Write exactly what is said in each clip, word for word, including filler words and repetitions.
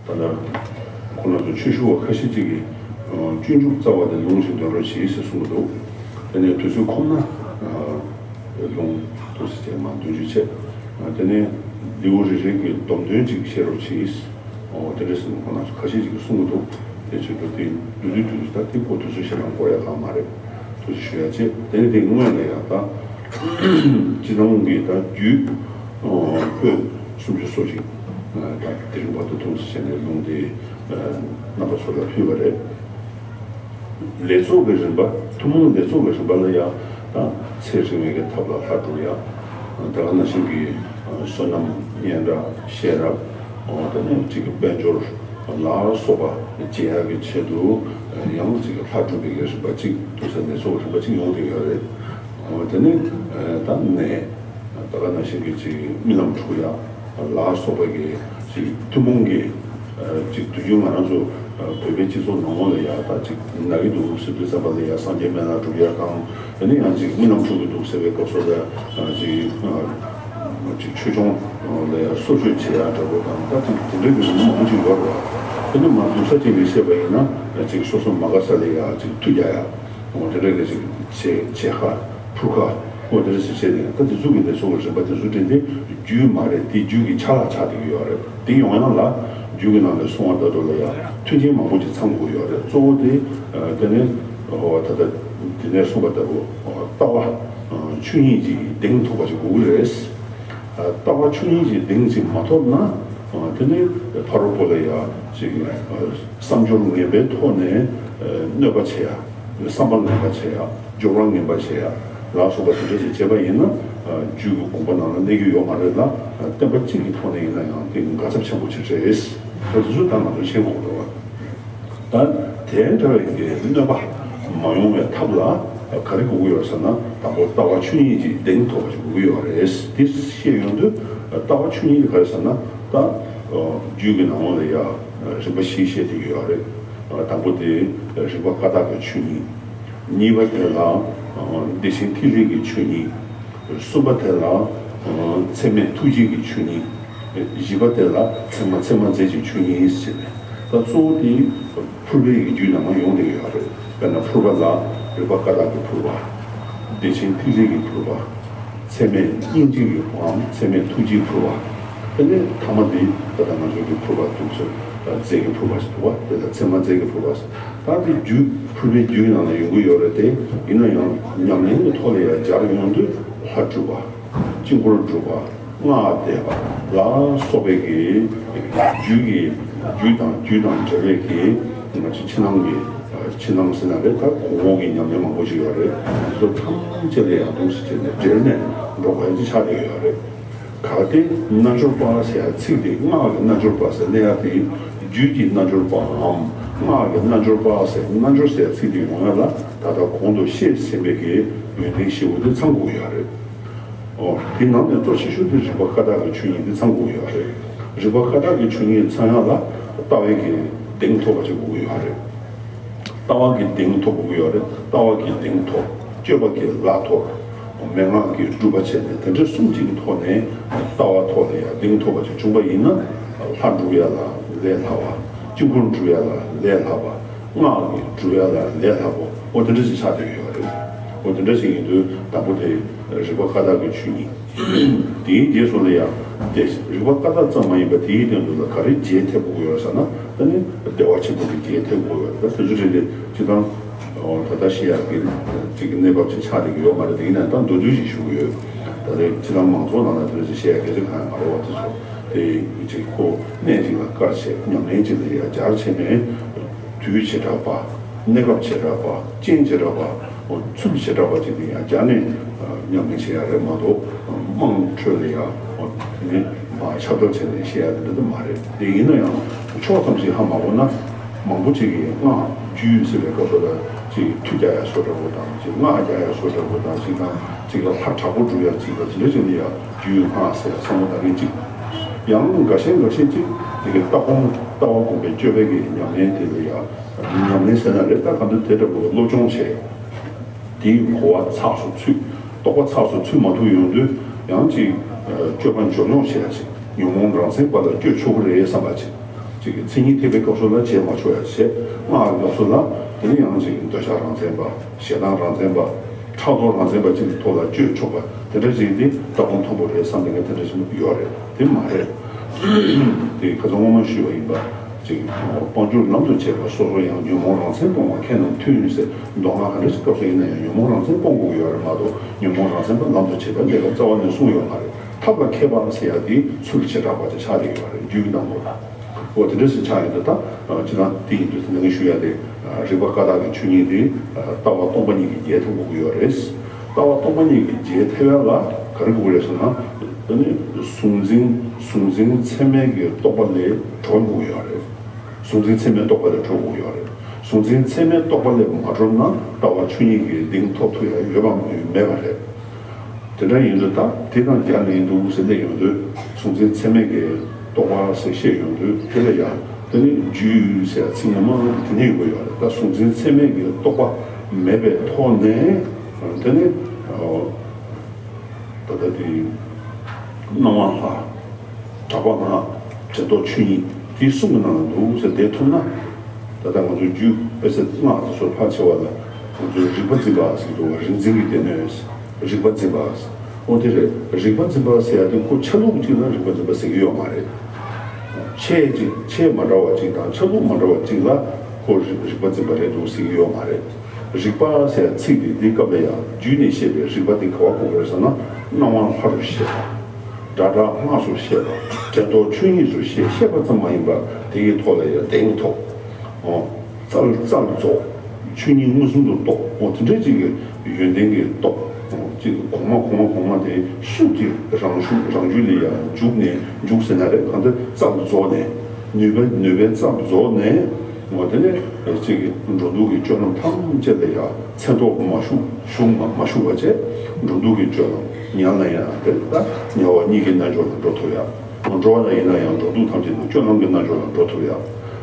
ད་ལྟ་ཁོང་རྣམ་ཚོ་ཆོས་ཞུ་བ་ཁ་ཤས་ཅིག་གིས་སྤྱོད་འཇུག་རྩ་བ་དེ་ལུང་བཞིན་འདོན་རོགས་གྱིས་ཟེར་གསུང་གི་འདུག་དེ་ནས་དུས་ཚོད་ཁོམ་ན་ལུང་ཏོག་ཙམ་ཅིག་མར་འདོན་རྒྱུ་བྱས། དེ་ནས་ལེའུ་རེ་རེ་གི་སྡོམ་དོན་ཅིག་བཤད་རོགས་གྱིས། ཨོ་དེ་འདྲ་ཟེར་ནས་ཁོང་རྣམ་ཚོ་ཁ་ཤས་ཅིག་གིས་གསུང་གི་འདུག་དེ་བྱེད་དུས་དེ་བསྡུས་བསྡུས་བསྡུས་བསྡུས་ད་དེ་སྐོར་དུས་ཚོད་ཞེ་དྲག་འགོར་ཡ་གང་མ་རེད། ཐུགས་རྗེ་ཞུ་ཡ་བྱེད། དེ་ནས་དེ་སྔོན་ལ་ཡང་ད་སྤྱི་བཏང་གི་ད་རྒྱུད་པོད་སུམ་ཅུ་སོ་གཅིག་ད་དེ་རིང་བར་དུ་ཐུགས་སུ་ཆེ་ནས་ལུང་དེ་རྣམ་པ་ཚོ་ལ་ཕུལ་བ་རེད། ལས་ཚོགས་ཀྱི་རིམ་པ། ཐུན་མོང་ལས་ཚོགས་ཀྱི་རིམ་པ་ལ་ཡང་ད་ཚེ་རིང་བའི་གི་ཐབས་ལ་ལྷ་སྒྲུབ་ཡ། ད་ག་ནང་བཞིན་གྱི་བསོད་ནམས་སྙན་གྲགས་ཤེས་རབ། དེ་ནས་གཅིག་གི་དཔལ་འབྱོར་ལ་སོགས་པ་བྱེད་ཡ་གི་ཆེད་དུ་ཡང་གཅིག་གི་ལྷ་སྒྲུབ་པའི་གི་རིམ་པ་གཅིག་ཐུགས་སྲས་ལས་ཚོགས་ཀྱི་རིམ་པ་གཅིག་ཡོང་བསྡད་ཡོད་རེད། དེ་ནས་ད་ནས་ད་ག་ནང་བཞིན་གྱི་གཅིག་རྨི་ལམ་འཁྲུག་ཡ་ལ་སོགས་པ་གི་གཅིག་ཐུན་མོང་གི་ཅིག་དུས་རྒྱུན་ང་རང་ཚོ་བོད་པའི་སྤྱི་ཚོགས་ནང་ལོགས་ལ་ཡ་ད་ཅིག་ན་གི་འདུག་ཟེར་དུས་ཙམ་པ་ལ་ཡ་སངས་རྒྱས་སྨན་བླ་སྒྲུབ་ཡ་དང་། དེ་ནས་ཡང་ཅིག་རྨི་ལམ་འཁྲུག་གི་འདུག་ཟེར་བའི་སྐབས་སུ་ལ་ཅིག་ཅིག་ཆོས་སྐྱོང་ལ་ཡ་གསོལ་མཆོད་བྱེད་ཡ་འདྲ་པོ་དང་། ད་ཅིག་དེ་འདྲའི་གི་མང་པོ་ཅིག་ཡོད་རེད་བ། དེ་ནས་མ་འདུག་ས་ཅིག་ནས་བཤད་པ་ཡིན་ན་ཅིག་སོ་སོ་མ་དགའ་ས་ལ་ཡ་ཅིག་མཐུ་རྒྱག་ཡ། འོ་དེ་འདྲ་གི་ཅིག་བྱེད་བྱེད་ཁ་ཕུར་ཁ་འོ་དེ་འདྲ་ཞིག་བྱས་ནས། ད་དེ་ཚོ་གི་ལས་ཚོགས་ཀྱི་རིམ་པ་དེ་ཚོ་དེ་འདྲའི་རྒྱུད་མ་རེད། དེ་རྒྱུད་ཀྱི་ཆ་ལག་ཆགས་བསྡད་ཀྱི་ཡོད་རེད། དེ་ཡོང་ཡང་ལ་རྒྱུད་ཀྱི་ནང་ལ་གསུང་བ་ལྟར་དུ་ལ་ཡང་མཐུན་རྐྱེན་མང་པོ་ཅིག་ཚང་དགོས་ཡོད་རེད། གཙོ་བོ་དེ་དེ་ནས་ད་ལྟ་དེ་ནས་གསུངས་པ་ལྟ་བུ་ལྟ་བ་ཆོས་ཉིད་ཀྱི་གདེང་ཐོབ་པ་ཅིག་དགོས་ཀྱི་རེད། ལྟ་བ་ཆོས་ཉིད་ཀྱི་གདེང་ཅིག་མ་ཐོབ་ན། དེ་ནས་ཕ་རོལ་པོ་ལ་ཡང་ཅིག་བསམ་སྦྱོར་ངན་པའི་ཐོག་ནས་གནོད་པ་བྱེད་ཡ། བསམ་པ་ངན་པ་བྱེད་ཡ། སྦྱོར་བ་ངན་པ་བྱེད་ཡ་ལ་སོགས་པ་དེ་འདྲ་ཞིག་བྱས་པ་ཡིན་ན། རྒྱུད་ཀྱི་དགོངས་པ་ནང་ལ་གནས་ཀྱི་ཡོད་མ་རེད་ལ། བསྟན་པ་གཅིག་གི་ཐོག་ནས་ཡིན་ན་ཡང་དེ་དགའ་ཚབས་ཆེན་པོ་ཅིག་རེད། ད་དེ་ཚོ་ད་ང་ཚོས་ཤེས་དགོས་འདུག་བ། ད་དེ་འདྲ་བའི་གི་གནོད་པ་མ་ཡོང་བའི་ཐབས་ལ་ག་རེ་དགོས་ཀྱི་ཡོད་ཟེར་ན། དང་པོ་ལྟ་བ་ཆོས་ཉིད་ཀྱི་གདེང་ཐོབ་པ་ཞིག་དགོས་ཀྱི་ཡོད་རེད། དེ་བཤད་ཡོང་དུས་ལྟ་བ་ཆོས་ཉིད་ཀྱི་ག་རེ་ཟེར་ན། ད་རྒྱུད་ཀྱི་ནང་ལོགས་ལ་ཡ་རིམ་པ་བཞི་བཤད་དེ་ཡོད་རེད། དང་པོ་དེ་རིག་པ་ཀ་དག་གི་ཆོས་ཉིད། གཉིས་པ་དེ་ལ་བདེ་ཆེན་ཐིག་ལེ་གི་ཆོས་ཉིད། གསུམ་པ་དེ་ལ་ཚད་མེད་ཐུགས་རྗེ་གི་ཆོས་ཉིད། བཞི་པ་དེ་ལ་ཚད་མ་ཚད་མ་རྫས་ཀྱི་ཆོས་ཉིད་ཟེར་ནས། ད་གཙོ་བོ་དེ་ཕུར་པའི་རྒྱུད་ནང་ཡོང་བསྡད་ཡོད་རེད། དཔེར་ན་ཕུར་པ་ལ་རིག་པ་ཀ་དག་གི་ཕུར་པ། བདེ་ཆེན་ཐིག་ལེ་གི་ཕུར་པ། ཚད་མེད་སྙིང་རྗེ་གི་ཕུར་པའམ་ཚད་མེད་ཐུགས་རྗེའི་ཕུར་པ། དེ་ནས་ཐ་མ་དེ་ད་ལྟ་ང་ཚོ་གི་ཕུར་པ་འདུག་ཟེར། རྫས་ཀྱི་ཕུར་པ་ཞིག་འདུག་བ། དེ་ལ་ཚད་མ་རྫས་ཀྱི་ཕུར་པ་ཟེར། ད་དེ་རྒྱུད་ཕུར་པའི་རྒྱུད་ནང་ལ་ཡོང་གི་ཡོད་རེད་དེ། ཡིན་ན་ཡང་ཉམས་ལེན་གྱི་ཐོག་ལ་ཡང་སྦྱར་ཡོང་དུས་ལྷ་སྒྲུབ་པ། དཀྱིལ་འཁོར་སྒྲུབ་པ། སྔགས་བཟླས་པ་ལ་སོགས་པའི་གི་རྒྱུད་ཀྱི་རྒྱུད་དང་རྒྱུད་དང་འབྲེལ་བའི་གི་ང་ཚོ་ཕྱི་ནང་གི་ཕྱི་ནང་ཟེར་ན་རེད། ད་གོང་འོག་གི་ཉམས་ལེན་མང་པོ་ཞིག་ཡོད་རེད། དེ་ཚོ་ཐམས་ཅད་ལ་ཡང་དུས་སུ་བྱས་ནས་འབྲེལ་ནས་འགྲོ་དགོས་ཡ་ཅིག་ཆགས་བསྡད་ཡོད་རེད། གལ་ཏེ་རྣལ་འབྱོར་པ་ཟེར་ཡ་ཚིག་དེ་སྔགས་ཀྱི་རྣལ་འབྱོར་པ་ཟེར་གནས་ཡ་དེ། རྒྱུད་ཀྱི་རྣལ་འབྱོར་པའམ་སྔགས་ཀྱི་རྣལ་འབྱོར་པ་ཟེར་རྣལ་འབྱོར་ཟེར་ཡ་ཚིག་དེ་ཡོང་ཡ་ལ་ད་ལྟ་གོང་དུ་བཤད་ཟིན་པའི་གི་ཡོན་ཏན་བཞི་པོ་དེ་ཚང་དགོས་ཡ་རེད། ཨོ། དེ་ནང་ནས་གཙོ་ཆེ་ཤོས་དེ་རིག་པ་ཀ་དག་གི་ཆོས་ཉིད་དེ་ཚང་དགོས་ཡོད་རེད། རིག་པ་ཀ་དག་གི་ཆོས་ཉིད་ཚང་ཡག་ལ་ལྟ་བའི་གི་གདེང་ཐོབ་པ་ཅིག་དགོས་ཀྱི་ཡོད་རེད། ལྟ་བ་གི་གདེང་ཐོབ་དགོས་ཀྱི་ཡོད་རེད། ལྟ་བ་གི་གདེང་ཐོབ། སྤྱོད་པ་གི་ལ་ཐོབ། མན་ངག་གི་སྒྲུབ་པ་བྱས་ནས་དེ་འདྲ་གསུམ་གཅིག་གི་ཐོག་ནས་ལྟ་བ་ཐོག་ལ་ཡང་གདེང་ཐོབ་པ་ཅིག་བྱུང་པ་ཡིན་ན། ལྷ་སྒྲུབ་ཡག་ལ་ལས་སླ་བ། དཀྱིལ་འཁོར་སྒྲུབ་ཡག་ལ་ལས་སླ་བ། སྔགས་ཀྱི་སྒྲུབ་ཡག་ལ་ལས་སླ་པོ། འོ་དེ་འདྲ་ཞིག་ཆགས་བསྡད་ཡོད་རེད། འོ་དེ་འདྲ་ཞིག་ཡིན་དུས་དང་པོ་དེ་རིག་པ་ཀ་དག་གི་ཆོས་ཉིད། དེའི་རྗེས་སུ་ལ་ཡང་དེ་རིག་པ་ཀ་དག་ཙམ་མ་ཡིན་པ་དེའི་སྟེང་དུ་ལ་ག་རེ་རྒྱས་ཐེབས་དགོས་ཡོད་ཟེར་ན། ད་ནི་བདེ་བ་ཆེན་པོ་དེ་རྒྱས་ཐེབས་དགོས་ཡོད་རེད། ད་དེ་ཚོ་རེད་དེ་སྤྱི་བཏང་ད་ལྟ་བཤད་ཡག་གི་ཅིག་གི་གནས་བབ་ཅིག་ཆགས་བསྡད་ཀྱི་ཡོད་མ་རེད། དེ་ཡིན་ན་ད་མདོར་བསྡུས་ཤིག་ཞུ་གི་ཡོད། ད་རེས་སྤྱི་བཏང་མང་ཚོགས་ནང་ལ་དེ་འདྲ་ཞིག་བཤད་ཡག་གལ་ཆེ་གང་ཡང་མ་རེད་བ། དེ་ཚོ་དེ་ཅིག་ཁོ་གནས་ཅིག་ལ་བཀར་བྱས་ཉམས་ལེན་ཅིག་ལ་ཡ་སྦྱར་བྱས་ནས། དུས་བྱེ་བྲག་པ། གནས་སྐབས་བྱེ་བྲག་པ། རྐྱེན་བྱེ་བྲག་པ། ཚུལ་བྱེ་བྲག་པ་ཅིག་ཏུ་ཡང་སྦྱར་ནས་ཉམས་ལེན་བྱེད་ཡ་རེད་མ་གཏོགས། དམངས་ཁྲོད་ལ་ཡང་དེ་ནས་ཁྱབ་བསྒྲགས་བྱས་ནས་བཤད་ཡ་དེ་འདྲ་དུ་མ་རེད། དེ་ཡིན་ན་ཡང་ཕྱོགས་ཙམ་ཞིག་ཧ་མ་གོ་ན། མང་པོ་ཅིག་གིས་སྔགས་རྒྱུད་ཟེར་བའི་སྐབས་སུ་ལ་ཅིག་མཐུ་རྒྱག་ཡ་བཟོ་འདྲ་པོ་དང་། ཅིག་སྔགས་རྒྱག་ཡ་བཟོ་འདྲ་པོ་དང་། ཅིག་དང་ཅིག་ལ་ལྷ་དྲག་པོ་སྒྲུབ་ཡ་ཅིག་ལ་དེ་འདྲ་ཅིག་ལ་ཡ་རྒྱུད་སྔགས་ཟེར་བསམ་བློ་བཏང་མཁན་ཅིག་ཡང་འགའ་ཤས་འགའ་ཤས་ཅིག་དེ་གའི་ལྟ་སྒོམ་ལྟ་བ་སྒོམ་པའི་སྤྱོད་པའི་གི་ཉམས་ལེན་དེ་ལ་ཡ། ཉམས་ལེན་ཟེར་ན་རེད། ད་གང་འདུག་དེ་འདྲ་པོ་སློབ་སྦྱོང་བྱས། དེའི་གོ་བ་ཚགས་སུ་ཚུད། རྟོགས་པ་ཚགས་སུ་ཚུད་མ་ཐུབ་ཡོང་དུས་ཡང་ཅིག་སྤྱོད་པ་འཇོལ་འཇོལ་བྱེད་ཡ་ཅིག་ཉོན་མོངས་རང་མཚན་པ་ལ་སྐྱོད་ཆོག་གི་རེད་བསམ་པ་ཅིག་ཅིག་གི་མཚན་ཉིད་ཐེག་པའི་སྐབས་སུ་ལ་བྱེད་མ་ཆོག་ཡ་བྱེད། སྔགས་ཀྱི་སྐབས་སུ་ལ་དེ་ནི་ཡང་ཅིག་འདོད་ཆགས་རང་མཚན་པ། ཞེ་སྡང་རང་མཚན་པ། ཕྲག་དོག་རང་མཚན་པ་ཅིག་གི་ཐོག་ལ་སྤྱོད་ཆོག་པ་དེ་འདྲ་ཅིག་དེ་ལྟ་སྒོམ་མཐོན་པོ་རེད་བསམ་པའི་ངས་དེ་འདྲ་ཞིག་ཡོད་རེད། དེ་མ་རེད། དེ་ཁ་སང་སྔོན་མ་ཞུས་པ་ཡིན་པ། ཅིག་སྤང་བྱ་ལམ་དུ་བྱེད་པ་སོ་སོ་ཡང་ཉོན་མོངས་རང་མཚན་སྤོང་བ་མཁས་རྣམས་མཐུན་ཟེར། མདོ་སྔགས་ག་འདྲ་ཞིག་སྐབས་སུ་ཡིན་ན་ཡང་ཉོན་མོངས་རང་མཚན་སྤོང་དགོས་ཀྱི་ཡོད་རེད་མ་གཏོགས། ཉོན་མོངས་རང་མཚན་པ་ལམ་དུ་བྱེད་པ་ལས་ཀ་རྩ་བ་ནས་གསུངས་ཡོད་མ་རེད། ཐབས་ལ་མཁས་པ་ཟེར་ཡ་དེ་ཚུལ་བྱེ་བྲག་པ་ཅིག་ཆགས་བསྡད་ཡོད་རེད། རྒྱུད་ཀྱི་ནང་ལོགས་ལ། འོ་དེ་འདྲ་ཞིག་ཆགས་ཡོད་འདུག་ད་ཅི་ན་དེ་ཡིན་དུས་དེ་ནས་ངས་ཞུ་ཡ་དེ། རིགས་པ་བཀའ་རྟགས་ཀྱི་ཆོས་ཉིད་དེ། ལྟ་བ་སྟོང་པ་ཉིད་ཀྱི་རྒྱས་ཐུབ་དགོས་ཀྱི་ཡོད་རེད། ལྟ་བ་སྟོང་པ་ཉིད་ཀྱི་རྒྱས་ཐེབས་ཡ་ལ་ག་རེ་དགོས་རེད་ཟེར་ན། ཨ་ནི་གཟུང་འཛིན་གཟུང་འཛིན་ཚད་མའི་གི་རྟོག་པ་ལས་གྲོལ་དགོས་ཀྱི་ཡོད་རེད། གཟུང་འཛིན་ཚད་མའི་རྟོག་པ་ལས་གྲོལ་དགོས་ཀྱི་ཡོད་རེད། གཟུང་འཛིན་ཚད་མའི་རྟོག་པ་ལས་མ་གྲོལ་ན་ལྟ་བ་ཆོས་ཉིད་ཀྱི་གདེང་ཐོབ་ཐུབ་ཡ་ཡོད་པ་མེད་པ་རེད། དེ་འདྲ་ཡིན་དུས་ད་དེ་དང་སྦྱར་ནས་འདུག་ཟེར་སླེབས་ཡོང་དུས། གཟུང་འཛིན་ཚད་མའི་གི་རྟོག་པ་ཟེར་བཤད་ཡོང་དུས་དེ་ལ་ཡང་དེ་ནི་རྒྱུད་ཟེར་ཚིག་ངོ་མ་དེ་ནས་ཡོང་གི་ཡོད་རེད། ད་གཟུང་འཛིན་ཚད་མའི་གི་རྟོག་པ་མེད་པའི་ཐོག་ནས་དེ་ནི་ད་ལྟ་དེ་སྣང་བ་ལྷ། གྲགས་པ་སྔགས། དྲན་རྟོག་ཆོས་ཉིད་དེ་གསུམ་གྱི་ནང་ལ་འདུག་ཟེར་བསྡད་ཐུབ་ན། ད་ལྟ་ང་ཚོ་རྒྱུད་དཔེ་ཆ་སྔགས་དེ་ཚོ་ཕར་ཕྱེ་བ་ལ་ང་ཚོས་རིག་པ་འཛིན་པ་ཟེར་གྱི་འདུག་བ། རིག་འཛིན་གྱི་སྡེ་སྣོད། རིག་པ་འཛིན་པ། འོ་དེ་རེད། རིག་པ་འཛིན་པ་ཟེར་ཡ་དེ་ཁོ་ཆ་ལུགས་གཅིག་ལ་རིག་པ་འཛིན་པ་ཟེར་གྱི་ཡོད་མ་རེད། ཆེད་ཅིག་ཆེད་མ་འདྲ་བ་གཅིག་དང་ཆ་ལུགས་མ་འདྲ་བ་གཅིག་ལ་ཁོ་རིག་རིག་པ་འཛིན་པ་རེད་འདུག་ཟེར་གྱི་ཡོད་མ་རེད། རིག་པ་ཟེར་ཡ་ཚིག་དེ་འདི་སྐབས་ལ་ཡང་རྒྱུད་ནས་བཤད་པའི་རིག་པ་དེ་ག་པར་གོ་དགོས་རེད་ཟེར་ན། སྣང་བ་ལྷ་རུ་བཤད་པ། སྒྲ་གྲགས་སྔགས་སུ་བཤད་པ། དྲན་རྟོག་ཆོས་ཉིད་སུ་བཤད་བཤད་པ་ཙམ་མ་ཡིན་པར་དེ་ཡི་ཐོག་ལ་ཡང་གདེང་ཐོབ། ཨོ། རྩལ་རྩལ་རྫོགས། ཆོས་ཉིད་མངོན་སུམ་དུ་རྟོགས། ཨོ་དེ་འདྲ་ཅིག་གི་ཡོན་ཏན་གྱི་རྟོགས། ཨོ་ཅིག་གོང་མ་གོང་མ་གོང་མ་དེ་ཤུགས་ཀྱིས་རང་ཤུགས་རང་རྒྱུད་ལ་ཡང་འཇུག་ནས་འཇུག་ཟེར་ན་རེད། གང་ལྟར་རྩལ་རྫོགས་ནས་ནུས་པ་ནུས་པའི་རྩལ་རྫོགས་ནས། ཨོ་དེ་ནས་ཅིག་གི་འགྲོ་འདུག་གི་སྤྱོད་ལམ་ཐམས་ཅད་ལ་ཡང་མཚན་ཐོག་མ་ཞུགས་ཞུགས་མ་མ་ཞུགས་པ་བྱས། འགྲོ་འདུག་གི་སྤྱོད་ལམ་ཉལ་ན་ཡང་དེ་ལྟ་ཉལ་བ་གཉིད་ཀྱི་རྣལ་འབྱོར་ལ་འགྲོ་ཐུབ་ཡ། འགྲོ་བ་ལ་ཡིན་ན་ཡང་འགྲོ་འདུག་ཐམས་ཅད་ནི་སྤྱོད་ལམ་གྱི་རྣལ་འབྱོར་ལ་འགྲོ་ཐུབ་ཡ།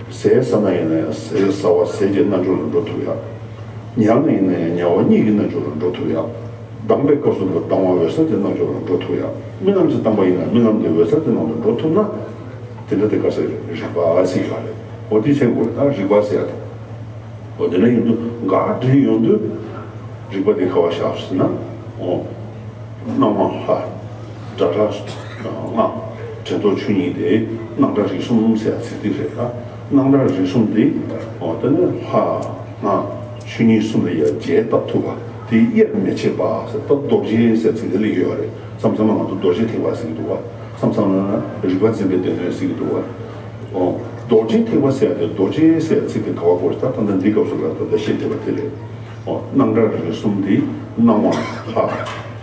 ཟས་ཟ་ན་ཡིན་ན་ཡང་ཟས་ཟ་བ་ཟས་ཀྱི་རྣལ་འབྱོར་ལ་འགྲོ་ཐུབ་ཡ། ཉལ་ན་ཡིན་ན་ཡང་ཉལ་བ་གཉིད་ཀྱི་རྣལ་འབྱོར་ལ་འགྲོ་ཐུབ་ཡ། ལྡང་བའི་སྐབས་སུ་ལ་ལྡང་བ་འོད་གསལ་གྱི་རྣལ་འབྱོར་ལ་འགྲོ་ཐུབ་ཡ། རྨི་ལམ་ཅིག་བཏང་པ་ཡིན་ན་རྨི་ལམ་དེ་འོད་གསལ་གྱི་ནང་དུ་འགྲོ་ཐུབ་ན། དེ་འདྲ་དེ་ག་ཟེར་རིག་པ་ཟེར་གྱི་ཡོད་རེད། འོ་དེ་བྱེད་དགོས་རེད། ད་རིག་པ་ཟེར་ཡ་དེ། འོ་དེ་འདྲ་ཡིན་དུས་འགའ་འདྲེན་ཡོང་དུས་རིག་པ་དེ་ག་པར་བཞག་ཟེར་ན། འོ། སྣང་བ་ལྷ། སྒྲ་གྲགས་སྔགས། དྲན་རྟོག་ཆོས་ཉིད་དེ་སྣང་གྲགས་རིག་གསུམ་ཟེར་ཡ་ཚིག་དེ་རེད་ད། སྣང་གྲགས་རིག་གསུམ་དེ། འོ་དེ་ནི་ལྷ། སྔགས། ཆོས་ཉིད་གསུམ་ལ་ཡང་རྒྱས་བཏབ་ཐུབ་པ་དེ་དབྱེར་མི་ཕྱེད་པ་ཟེར། ད་རྡོ་རྗེ་ཟེར་ཚིག་དེ་ལ་ཡོད་རེད། མཚམས་མཚམས་ལ་ང་ཚོ་རྡོ་རྗེ་ཐེག་པ་ཟེར་གྱི་འདུག་བ། མཚམས་མཚམས་ལ་རིག་པ་འཛིན་པའི་སྡེ་སྣོད་ཟེར་གྱི་འདུག་བ། འོ། རྡོ་རྗེ་ཐེག་པ་ཟེར་ཡ་དེ་རྡོ་རྗེ་ཟེར་ཡ་ཚིག་དེ་ག་པར་གོ་རེད། ད་ད་ལྟ་འདི་སྐབས་སུ་ལ་ད་ལྟ་བཤད་བསྡད་པ་དེ་རེད། འོ། སྣང་གྲགས་རིག་གསུམ་དེ་སྣང་བ་ལྷ།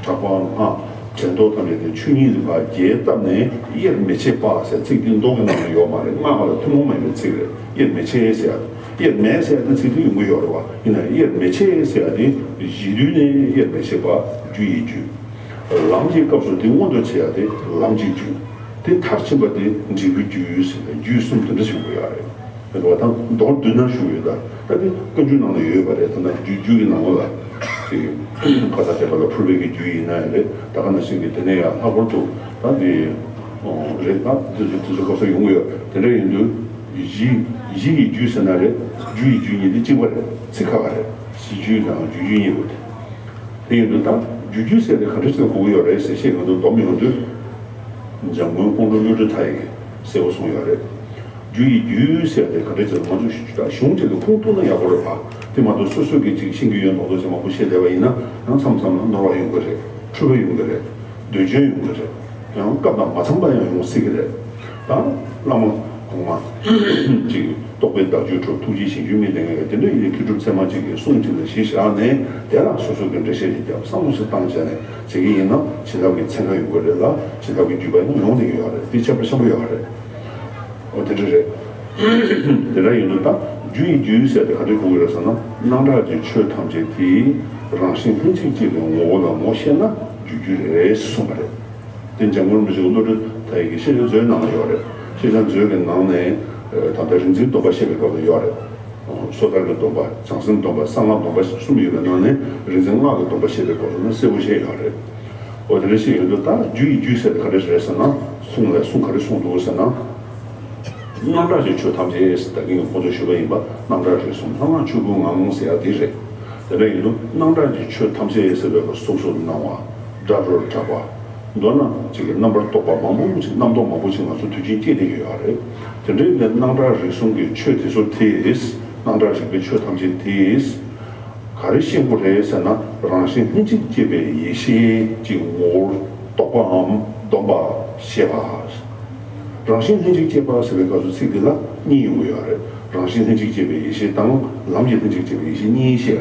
གྲགས་པ་སྔགས། དྲན་རྟོག་ཐམས་ཅད་དེ་ཆོས་ཉིད་ལ་རྒྱས་བཏབ་ནས་དབྱེར་མི་ཕྱེད་པ་ཟེར་ཚིག་དེ་མདོ་གི་ནང་ལ་ཡོད་མ་རེད། སྔགས་ལ་ཐུན་མོང་མ་ཡིན་པའི་ཚིག་རེད། དབྱེར་མི་ཕྱེད་ཟེར་ཡ། དབྱེར་མེད་ཟེར་ཡ་དེ་ཚིག་དེ་ཡོང་གི་ཡོད་རེད་བ། ཡིན་ན་དབྱེར་མི་ཕྱེད་ཟེར་ཡ་དེ་གཞི་དུས་ནས་དབྱེར་མི་ཕྱེད་པ་རྒྱུ་ཡི་རྒྱུ། ལམ་གྱི་སྐབས་སུ་དེ་མངོན་དུ་བྱེད་ཡ་དེ་ལམ་གྱི་རྒྱུ། དེ་མཐར་ཕྱིན་པ་དེ་འབྲས་བུའི་རྒྱུ་ཟེར་ནས་རྒྱུད་གསུམ་དེ་འདྲ་ཞིག་ཡོད་ཡ་རེད། དེ་འདྲ་བ་དང་མདོར་བསྡུས་ན་ཞུ་ཡོད་ད། ད་དེ་བཀའ་འགྱུར་ནང་ལ་ཡོད་པ་རེད། ད་ལྟ་རྒྱུད་རྒྱུད་ཀྱི་ནང་ལོགས་ལ་དེ་ཁ་ས་བྱས་པ་ལ་ཕུར་པའི་གི་རྒྱུད་ཡིན་ན་ཡང་རེད། ད་ག་ནང་བཞིན་གྱི་དེ་ནས་ཡང་ལྷག་པར་དུ་ད་དེ་རེད། ད་དེ་ཚོ་དེ་ཚོ་སྐབས་སུ་ཡོང་གི་ཡོད། དེ་འདྲ་ཡིན་དུས་གཞི་གཞི་ཡི་རྒྱུད་ཟེར་ན་རེད། རྒྱུ་ཡི་རྒྱུད་གཉིས་དེ་གཅིག་པ་རེད། ཚིག་ཁ་ཁ་རེད། གཞི་རྒྱུད་དང་རྒྱུ་རྒྱུད་གཉིས་པོ་དེ། དེ་ཡིན་དུས་ད་རྒྱུ་རྒྱུད་ཟེར་དེ་ག་འདྲ་ཞིག་ལ་གོ་གི་ཡོད་རེད་ཟེར་བཤད་ཡོང་དུས་སྡོམ་ཡོང་དུས། འཇམ་མགོན་ཀོང་སྤྲུལ་བློ་གྲོས་མཐའ་ཡས་ཀྱིས་གསལ་པོ་གསུངས་ཡོད་རེད། རྒྱུ་ཡི་རྒྱུད་ཟེར་དེ་ག་འདྲ་ཞིག་ལ་ང་ཚོ་ད་གཞུང་གཅིག་ལ་ཁུངས་གཏུགས་ན་ཡག་པོ་རེད་པ། དེ་མ་གཏོགས་སོ་སོ་གིས་ཅིག་ཤེས་ཀྱི་ཡོད་མདོག་མདོག་ཅིག་མང་པོ་བཤད་བསྡད་པ་ཡིན་ན་ཡང་མཚམས་མཚམས་ལ་ནོར་བ་ཡོང་གི་རེད། འཁྲུལ་པ་ཡོང་གི་རེད། འདོད་སྐྱོན་ཡོང་གི་རེད། ཡང་སྐབས་དང་མ་འཚམས་པ་ཡང་ཡོང་སྲིད་ཀྱི་རེད། ད་བླ་མ་གོང་མ་ཅིག་རྟོགས་པའི་བདག་རྒྱུད་གྲུབ། ཐུགས་རྗེའི་ཞིང་བཅུ་མི་ལྡན་ངེས། དེ་འདྲ་ཡིན་ནའི་མཁས་གྲུབ་ཚད་མ་ཅིག་གིས་གསུང་ཅིག་ལ་གཞི་བཞག་ནས་དེ་ལ་སོ་སོ་གི་འགྲེལ་བཤད་ཅིག་བརྒྱབ། བསམ་བློ་ཞིག་བཏང་བྱས་ནས་བྱེད་ཀྱི་ཡིན་ན་བྱིན་རླབས་ཀྱི་ཚན་ཁ་ཡོང་གི་རེད་ལ། བྱིན་རླབས་ཀྱི་བརྒྱུད་པ་ཡང་ཡོང་བསྡད་ཀྱི་ཡོད་རེད། དེ་ཁྱད་པར་ཆེན་པོ་ཡོད་རེད། འོ་དེ་འདྲ་རེད། དེ་འདྲ་ཡིན་དུས་ད་རྒྱུ་ཡི་རྒྱུ་ཟེར་དེ་ག་འདྲ་གོ་གི་རེད་ཟེར་ན། སྣང་གྲགས་ཀྱི་ཆོས་ཐམས་ཅད་དེ་རང་བཞིན་ལྷན་ཅིག་སྐྱེས་པའི་ངོ་བོ་ལ་ངོ་ཤེས་ན་རྒྱུ་རྒྱུད་རེད་གསུངས་པ་རེད། དེ་འཇམ་མགོན་རིན་པོ་ཆེ་གི་བློ་གྲོས་མཐའ་ཡས་ཀྱི་ཤེས་བྱ་མཛོད་ནང་ལ་ཡོད་རེད། ཤེས་བྱ་མཛོད་ཀྱི་ནང་ནས་ད་ལྟ་རིག་འཛིན་སྡོམ་པ་བཤད་པའི་སྐབས་ལ་ཡོད་རེད། སོ་ཐར་གྱི་སྡོམ་པ། བྱང་སེམས་སྡོམ་པ། གསང་སྔགས་སྡོམ་པ་གསུམ་ཡོད་པའི་ནང་ནས་རིག་འཛིན་སྔགས་ཀྱི་སྡོམ་པ་བཤད་པའི་སྐོར་ལ་གསལ་པོ་བཤད་ཡོད་རེད། འོ་དེ་འདྲ་ཞིག་ཡོད་དུས་ད་རྒྱུ་ཡི་རྒྱུ་ཟེར་དེ་ག་འདྲ་ཞིག་རེད་ཟེར་ན། གསུང་ལ་གསུང་ག་རེ་གསུངས་འདུག་ཟེར་ན། སྣང་གྲགས་ཀྱི་ཆོས་ཐམས་ཅད་ཟེར་ད་གིན་གོང་དུ་ཞུས་པ་ཡིན་པ། སྣང་གྲགས་རིག་གསུམ་ལྷ་སྔགས་ཆོས་སྐུའི་ངང་ཟེར་ཡ་དེ་རེད། དེ་འདྲ་ཡིན་དུས་སྣང་གྲགས་ཀྱི་ཆོས་ཐམས་ཅད་ཟེར་བའི་གཟུགས་སུ་སྣང་བ། སྒྲ་རོར་གྲགས་པ། མདོར་ན་ཅིག་གི་རྣམ་པར་རྟོག་པ་མང་པོ་ཅིག་རྣམ་རྟོག་མང་པོ་ཅིག་ང་ཚོ་དུས་རྒྱུན་སྐྱེ་བསྡད་ཀྱི་ཡོད་རེད། དེ་འདྲའི་ནས་སྣང་གྲགས་རིག་གསུམ་གྱི་ཆོས་དེ་ཚོ་དེས། སྣང་གྲགས་རིག་པའི་ཆོས་ཐམས་ཅད་དེས། ག་རེ་ཤེས་དགོས་རེད་ཟེར་ན། རང་བཞིན་ལྷན་ཅིག་སྐྱེས་པའི་ཡེ་ཤེས་ཀྱི་ངོ་བོར་རྟོགས་པའམ་སྡོམ་པ་ཤེས་པ། རང་བཞིན་ལྷན་ཅིག་སྐྱེས་པ་ཟེར་བའི་སྐབས་སུ་ཚིག་འདི་ལ་གཉིས་ཡོང་གི་ཡོད་རེད། རང་བཞིན་ལྷན་ཅིག་སྐྱེས་པའི་ཡེ་ཤེས་དང་ལམ་གྱི་ལྷན་ཅིག་སྐྱེས་པའི་ཡེ་ཤེས་གཉིས་བཤད་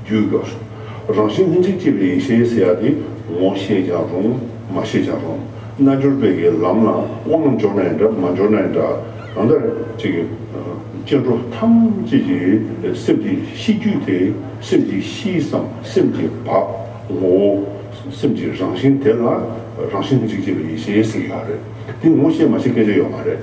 རྒྱུའི་སྐབས་སུ། རང་བཞིན་ལྷན་ཅིག་སྐྱེས་པའི་ཡེ་ཤེས་ཟེར་ཡ་དེ་ངོ་ཤེས་ཀྱང་རུང་མ་ཤེས་ཀྱང་རུང་། རྣལ་འབྱོར་པའི་གི་ལམ་ལ་དབང་འབྱོར་ན་ཡང་འདྲ་མ་འབྱོར་ན་ཡང་འདྲ། གང་ལྟར་ཅིག་གི་སྐྱེ་འགྲོ་ཐམས་ཅད་ཀྱི་སེམས་ཀྱི་ཤེས་རྒྱུད་དེ། སེམས་ཀྱི་གཤིས་སམ་སེམས་ཀྱི་བག་ངོ་བོ། སེམས་ཀྱི་རང་བཞིན་དེ་ལ་རང་བཞིན་ལྷན་ཅིག་སྐྱེས་པའི་ཡེ་ཤེས་ཟེར་གྱི་ཡོད་རེད། དེ་ངོ་ཤེས་མ་ཤེས་སྐད་ཆ་ཡོད་མ་རེད།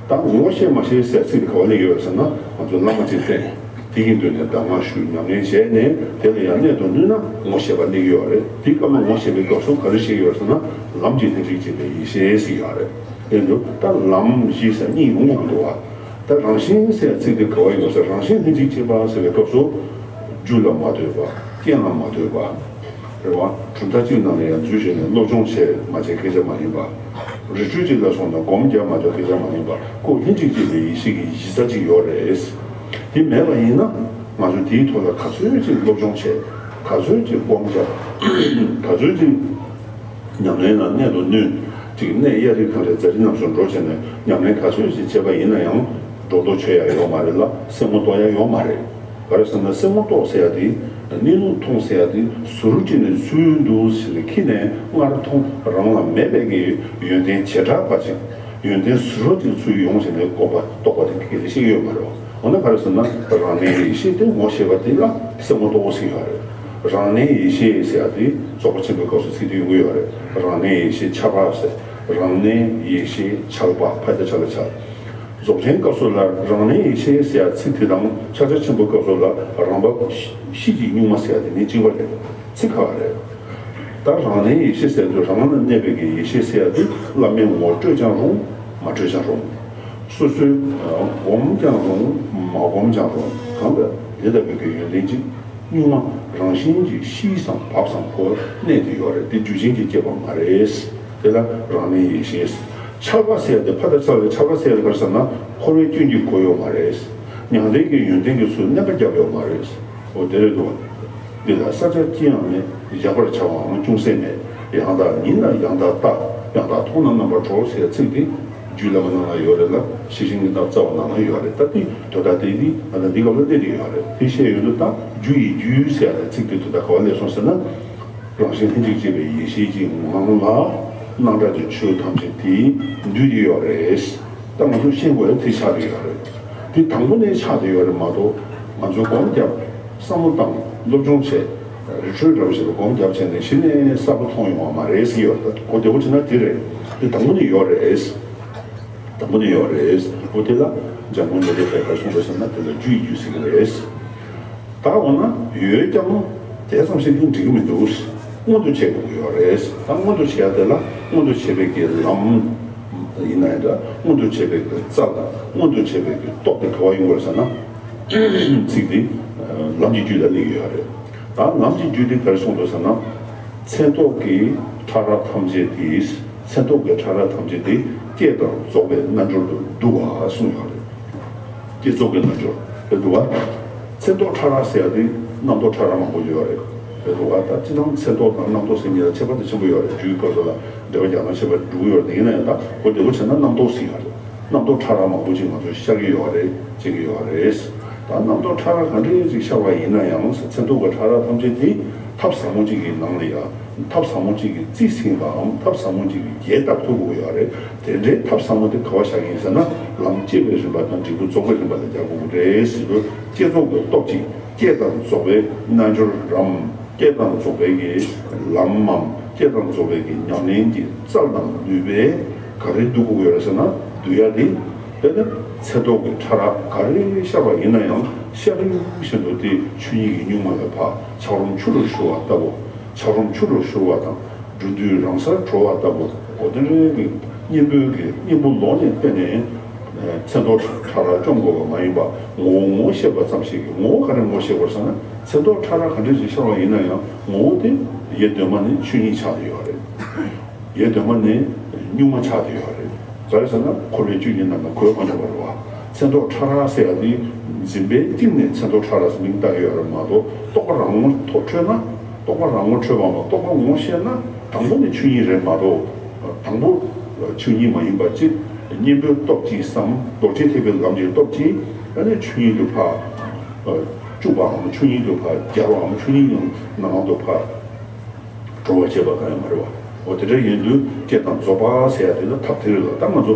ད་ངོ་ཤེས་མ་ཤེས་ཟེར་ཚིག་དེ་ག་པར་སླེབས་ཡོད་ཟེར་ན། ང་ཚོ་བླ་མ་ཅིག་བསྟེན། དེ་གི་མདུན་ནས་གདམས་ངག་ཞུ། ཉམས་ལེན་བྱས་ནས་དེ་ལ་ཡང་གནད་དུ་བསྣུན་ན་ངོ་ཤེས་པ་སླེབས་ཀྱི་ཡོད་རེད། དེ་སྐབས་ལ་ངོ་ཤེས་པའི་སྐབས་སུ་ག་རེ་བཤད་ཀྱི་ཡོད་ཟེར་ན། ལམ་གྱི་ལྷན་ཅིག་སྐྱེས་པའི་ཡེ་ཤེས་ཟེར་གྱི་ཡོད་རེད། དེ་འདུག་ད་ལམ་གཞི་ཟེར་གཉིས་ཡོང་གི་འདུག་བ། ད་རང་བཞིན་ཟེར་ཚིག་དེ་ག་པར་ཡོད་ཟེར། རང་བཞིན་ལྷན་ཅིག་སྐྱེས་པ་ཟེར་བའི་སྐབས་སུ། རྒྱུ་ལ་མ་ལྟོས་པ། རྐྱེན་ལ་མ་ལྟོས་པ། རེད་བ། གྲུབ་མཐའ་གཅིག་ནང་ལ་ཡང་འཛུལ་བྱས་ནས་སློབ་སྦྱོང་བྱས་མ་བྱས་སྐད་ཆ་མ་ཡིན་པ། རི་ཁྲོད་གཅིག་ལ་སོང་ནས་སྒོམ་བརྒྱབ་མ་བརྒྱབ་སྐད་ཆ་མ་ཡིན་པ། ཁོ་ལྷན་ཅིག་སྐྱེས་པའི་ཡེ་ཤེས་ཀྱི་གཞི་རྩ་གཅིག་ཡོད་རེད། དེ་མེད་པ་ཡིན་ན་ང་ཚོ་དེའི་ཐོག་ལ་ག་ཚོད་ཅིག་སློབ་སྦྱོང་བྱས། ག་ཚོད་ཅིག་སྒོམ་བརྒྱབ། ག་ཚོད་ཅིག་ཉམས་ལེན་ལ་གནད་དུ་བསྣུན། ཅིག་གནས་གཡའ་རི་གངས་རི་རྫ་རི་རྣམས་སུ་འགྲོ་བྱས་ནས་ཉམས་ལེན་ག་ཚོད་ཅིག་བྱས་པ་ཡིན་ན་ཡང་སྒྲོ་འདོགས་ཆོད་ཡ་ཡོད་མ་རེད་ལ། སེན་མོ་གཏོགས་ཡ་ཡོད་མ་རེད། ག་རེ་ཟེར་ན་སེན་མོ་གཏོགས་ཟེར་ཡ་དེ། གནས་ལུགས་མཐོང་ཟེར་ཡ་དེ་ཟུར་གཅིག་ནས་ཚུར་འདུག་ཟེར་ནས་ཁྱེར་ནས་སྔར་མཐོང་རང་ལ་མེད་པའི་གི་ཡོན་ཏན་བྱེ་བྲག་པ་ཅིག་ཡོན་ཏན་ཟུར་པ་ཅིག་ཚུར་ཡོང་བྱས་ནས་སྒོམ་པ་རྟོགས་པ་དེ་གི་ལས་ཤེས་ཡོད་མ་རེད། འོ་ན་ག་རེ་ཟེར་ན་རང་གནས་ཡེ་ཤེས་དེ་ངོ་ཤེས་པ་དེ་ལ་སེན་མོ་གཏོགས་ཟེར་ཡོད་རེད། རང་གནས་ཡེ་ཤེས་ཟེར་ཡ་དེ་རྫོགས་པ་ཆེན་པོའི་སྐབས་སུ་ཚིག་དེ་ཡོང་གི་ཡོད་རེད། རང་གནས་ཡེ་ཤེས་ཆགས་པ་ཟེར། རང་གནས་ཡེ་ཤེས་ཆགས་པ། ཕ་ཡ་བཏགས་ཆ་ལ་ཆགས། རྫོགས་ཆེན་སྐབས་སུ་ལ་རང་གནས་ཡེ་ཤེས་ཟེར་ཡ་ཚིག་དེ་དང་ཕྱག་རྒྱ་ཆེན་པོའི་སྐབས་སུ་ལ་རང་བབས་གཤིས་ཀྱི་གཉུག་མ་ཟེར་ཡ་དེ་གཉིས་གཅིག་པ་རེད། ཚིག་ཁ་བ་རེད། ད་རང་གནས་ཡེ་ཤེས་ཟེར་དུས་རང་ལ་གནས་པའི་གི་ཡེ་ཤེས་ཟེར་ཡ་དེ་བླ་མའི་ངོ་སྤྲོད་ཀྱང་རུང་མ་སྤྲོད་ཀྱང་རུང་། སོ་སོའི་སྒོམ་ཀྱང་རུང་མ་སྒོམ་ཀྱང་རུང་། གང་ལྟར་དེ་ལྟ་བུའི་གི་ཡོན་ཏན་གཅིག་གཉུག་མ་རང་བཞིན་གྱིས་གཤིས་སམ་བབས་སམ་ཁོ་གནས་ཏེ་ཡོད་རེད། དེ་རྒྱུ་རྐྱེན་གྱིས་སྐྱེས་པ་མ་རེད། དེ་ལ་རང་གནས་ཡེ་ཤེས། ཆགས་པ་ཟེར་ཏེ་ཕ་དང་ཆགས་པའི་ཆགས་པ་ཟེར་ཏེ་ག་རེ་ཟེར་ན་འཁོར་བའི་སྐྱོན་གྱིས་གོས་ཡོད་མ་རེད། མྱང་འདས་ཀྱི་ཡོན་ཏན་གྱིས་ཚུར་མནན་པ་བརྒྱབ་ཡོད་མ་རེད། འོ་དེ་རེད་འདུག་འདི་ལ་བསལ་བྱ་ཅི་ཡང་མེད། གཞག་པར་བྱ་བའང་ཅུང་ཟད་མེད། ཡང་དག་ཉིད་ལ་ཡང་དག་ལྟ། ཡང་དག་མཐོང་ན་རྣམ་པར་གྲོལ་ཟེར་ཚིག་དེ། རྒྱུད་བླ་མ་ནང་ལ་ཡོད་རེད་ལ། ཤེར་ཕྱིན་གྱི་རྣམ་ཐར་རྩ་བ་ནང་ལ་ཡོད་རེད། ད་དེ་དོན་དག་དེ་ནི་ང་ཚོ་འདི་སྐབས་ལ་གནས་ཏེ་ཡོད་རེད། དེ་བཤད་ཡོང་དུས་ད་རྒྱུ་ཡི་རྒྱུད་ཟེར་ཡ་ལ་ཚིག་དེ་དོན་དག་ག་པར་སླེབས་སོང་ཟེར་ན། རང་བཞིན་ལྷན་ཅིག་སྐྱེས་པའི་ཡེ་ཤེས་ཀྱི་ངང་ལ་སྣང་གྲགས་ཀྱི་ཆོས་ཐམས་ཅད་དེ་འདུས་ཏེ་ཡོད་རེད། ད་ང་ཚོ་ཤེས་དགོས་ཡ་དེ་ཆགས་ཏེ་ཡོད་རེད། དེ་དང་པོ་ནས་ཆགས་ཏེ་ཡོད་རེད་མ་གཏོགས། ང་ཚོ་སྒོམ་བརྒྱབ། བསམ་བློ་བཏང་། སློབ་སྦྱོང་བྱས། རི་ཁྲོད་འདྲ་བོ་ཞིག་ལ་སྒོམ་བརྒྱབ་བྱས་ནས་གཞི་ནས་གསར་པ་མཐོང་ཡོང་བ་མ་རེད་ཟེར་གྱི་ཡོད་རེད། ད་གོ་བདེ་པོ་བྱས་ན་དེ་རེད། དེ་དང་པོ་ནས་ཡོད་རེད། དང་པོ་ནས་ཡོད་རེད། འོ་དེ་ལ་འཇམ་མགོན་རྒྱལ་བའི་བཀའ་གསུངས་པ་ཟེར་ན་དེ་ལ་རྒྱུ་ཡི་རྒྱུ་ཟེར་གྱི་རེད། ད་འོ་ན་ཡོད་ཀྱང་དེ་ཙམ་ཞིག་གིས་འགྲིག་གི་མི་འདུག་སྔོན་དུ་བྱེད་དགོས་ཀྱི་ཡོད་རེད། ད་སྔོན་དུ་བྱེད་ཡ་དེ་ལ་སྔོན་དུ་བྱེད་པའི་གི་ལམ་ཡིན་ན་ཡང་འདྲ། སྔོན་དུ་བྱེད་པའི་གི་རྩ་དང་སྔོན་དུ་བྱེད་པའི་གི་སྟོབས་དེ་ག་པར་ཡོང་དགོས་ཟེར་ན། ཚིག་དེ་ལམ་གྱི་རྒྱུད་ལ་སླེབས་ཀྱི་ཡོད་རེད། ད་ལམ་གྱི་རྒྱུད་དེ་ག་རེ་གསུངས་འདུག་ཟེར་ན། མཚན་རྟོག་གི་ཕྲ་རགས་ཐམས་ཅད་དེ། མཚན་རྟོག་གི་ཕྲ་རགས་ཐམས་ཅད་དེ་བསྐྱེད་དང་རྫོགས་པའི་རྣལ་འབྱོར་དུ་འདུ་བ་གསུངས་ཡོད་རེད། བསྐྱེད་རྫོགས་ཀྱི་རྣལ་འབྱོར་རེད་འདུག་བ། མཚན་རྟོག་ཕྲ་རགས་ཟེར་ཡ་དེ་རྣམ་རྟོག་ཕྲ་རགས་མང་པོ་ཡོད་རེད། རེད་འདུག་བ། ད་སྤྱིར་བཏང་མཚན་རྟོག་དང་རྣམ་རྟོག་ཟེར་གཉིས་ལ་ཁྱད་པར་དེ་ཆེན་པོ་ཡོད་རེད། རྒྱུད་སྐབས་སུ་ལ་འགྲེལ་པ་རྒྱག་སྟངས་ཁྱད་པར་འགྲོ་གི་ཡོད་རེད། དེ་ཡིན་ན་ཡང་ད་གོ་བདེ་པོ་བྱས་ན་རྣམ་རྟོག་ཟེར་ཡ་རེད། རྣམ་རྟོག་ཕྲ་རགས་མང་པོ་ཅིག་ང་ཚོ་ཤར་གྱི་ཡོད་རེད། བྱེད་ཀྱི་ཡོད་རེད། ད་རྣམ་རྟོག་ཕྲ་རགས་ག་འདྲས་ཅིག་ཤར་བ་ཡིན་ན་ཡང་། མཚན་རྟོག་གི་ཕྲ་རགས་ཐམས་ཅད་དེ་ཐབས་ཟབ་མོ་ཅིག་གི་ནང་ལ་ཡ། ཐབས་ཟབ་མོ་ཅིག་གིས་རྩིས་ཟིན་པའམ་ཐབས་ཟབ་མོ་ཅིག་གིས་རྒྱས་བཏབ་ཐུབ་དགོས་ཡོད་རེད། དེ་འདྲའི་ཐབས་ཟབ་མོ་དེ་ག་པར་བཞག་གི་ཡིན་ཟེར་ན། ལམ་བསྐྱེད་པའི་རིམ་པ་དང་འབྲས་བུ་རྫོགས་པའི་རིམ་པ་ལ་སྦྱར་དགོས་ཀྱི་རེད་ཟེར་དུས། བསྐྱེད་རྫོགས་ཀྱི་སྟོབས་ཀྱིས་བསྐྱེད་དང་རྫོགས་པའི་རྣལ་འབྱོར་རམ། བསྐྱེད་དང་རྫོགས་པའི་གི་ལམ་མམ། བསྐྱེད་དང་རྫོགས་པའི་གི་ཉམས་ལེན་གྱི་རྩལ་དང་ནུས་པས་ག་རེ་བསྡུ་དགོས་ཀྱི་ཡོད་རེད་ཟེར་ན། བསྡུ་ཡ་དེ། དཔེར་ན་མཚན་རྟོག་གི་ཕྲ་རགས་ག་རེ་ཤར་བ་ཡིན་ན་ཡང་། ཤར་རིམ་བཞིན་དུ་དེ་ཆོས་ཉིད་ཀྱི་གཉུག་མ་ལ་ཕར་འཁྱགས་རོམ་ཆུ་རུ་བཞུར་བ་ལྟ་བུ། འཁྱགས་རོམ་ཆུ་རུ་བཞུར་བ་དང་། འགྲོ་དུས་རང་སར་གྲོལ་བ་ལྟ་བུ། འོ་དེ་འདྲའི་གི་གཉེན་པོའི་གི་གཉེན་པོ་ལོག་ནས་བསྟེན་ནས། མཚན་རྟོག་ཕྲ་རགས་བཅོམ་དགོས་པ་མ་ཡིན་པ། ངོ་བོ་ངོ་ཤེས་པ་ཙམ་ཞིག་གིས། ངོ་བོ་ག་རེ་ངོ་ཤེས་དགོས་ཟེར་ན། མཚན་རྟོག་ཕྲ་རགས་ག་འདྲ་ཞིག་ཤར་བ་ཡིན་ན་ཡང་། ངོ་བོ་དེ་ཡེ་གདོད་མ་ནས་ཆོས་ཉིད་ཆགས་བསྡད་ཡོད་རེད། ཡེ་གདོད་མ་ནས་གཉུག་མ་ཆགས་བསྡད་ཡོད་རེད། ག་རེ་ཟེར་ན། འཁོར་བའི་བཅུད་ཀྱི་རྣམ་པ་གོས་གང་བྱུང་བ་རེད་བ། མཚན་རྟོག་ཕྲ་རགས་ཟེར་ཡ་དེ་འཛིན་པའི་གཏིང་ནས་མཚན་རྟོག་ཕྲ་རགས་ཟེར་མིང་བཏགས་ཡོད་རེད་མ་གཏོགས། རྟོག་པ་རང་ངོ་ཐོག་འཕྲོད་ན། རྟོག་པ་རང་ངོ་འཕྲོད་པ་མ། རྟོག་པ་ངོ་ཤེས་ན་དང་པོ་ནས་ཆོས་ཉིད་རེད་མ་གཏོགས། དང་པོ་ཆོས་ཉིད་མ་ཡིན་པ་གཅིག་གཉེན་པོའི་སྟོབས་ཀྱིས་སམ། རྡོ་རྗེ་ཐེག་པའི་ལམ་གྱི་སྟོབས་ཀྱིས། ཨ་ནི་ཆོས་ཉིད་དུ་ཕར་བཅུག་པའམ། ཆོས་ཉིད་དུ་ཕར་སྦྱར་བའམ། ཆོས་ཉིད་ནང་དུ་ཕར་གྲོལ་བར་བྱེད་པ་གང་ཡང་མ་རེད་བ། འོ་དེ་འདྲ་ཡིན་དུས་བསྐྱེད་དང་རྫོགས་པ་ཟེར་ཡ་དེ་ལ་ཐབས་དེ་རེད་ལ། ད་ང་ཚོ་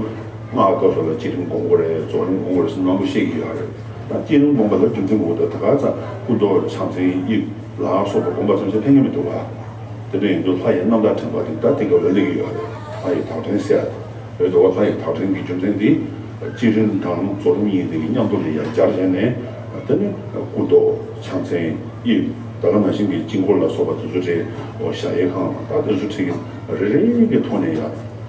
སྔགས་སྐབས་སུ་ལ་བསྐྱེད་རིམ་སྒོམ་དགོས་རེད། རྫོགས་རིམ་སྒོམ་དགོས་རེད་ཟེར་མང་པོ་བཤད་ཀྱི་ཡོད་རེད། ད་བསྐྱེད་རིམ་སྒོམ་པ་ལ་རྒྱུ་མཚན་དགོས། ད་ད་ག་ཚ་སྐུ་མདོག་ཕྱག་མཚན་དབྱིབས་ལ་སོགས་པ་སྒོམ་པ་ཙམ་ཞིག་ཕན་གྱི་མི་འདུག་བ། དེ་འདྲ་ཡིན་དུས་ལྷ་ཡི་རྣམ་ཐར་དྲན་པ་དེ་ད་དེ་སྐབས་ལ་སླེབས་ཀྱི་ཡོད་རེད། ལྷ་ཡི་དྭགས་ཕྲན་ཟེར་ཡ་དེ་རེད་འདུག་བ། ལྷ་ཡི་དྭགས་ཕྲན་གྱི་རྒྱུ་མཚན་དེ། བསྐྱེད་རིམ་དང་རྫོགས་རིམ་གཉིས་དེ་གི་མཉམ་དུ་ལ་ཡར་སྦྱར་བྱས་ནས། དེ་ནི་སྐུ་མདོག་ཕྱག་མཚན་དབྱིབས། ད་ག་ནང་བཞིན་གྱི་དཀྱིལ་འཁོར་ལ་སོགས་པ་དེ་ཚོ་བྲིས། འོ་གཞལ་ཡས་ཁང་ད་དེ་ཚོ་བྲིས་ཀྱི་རེ་རེ་གི་ཐོག་ནས་ཡང་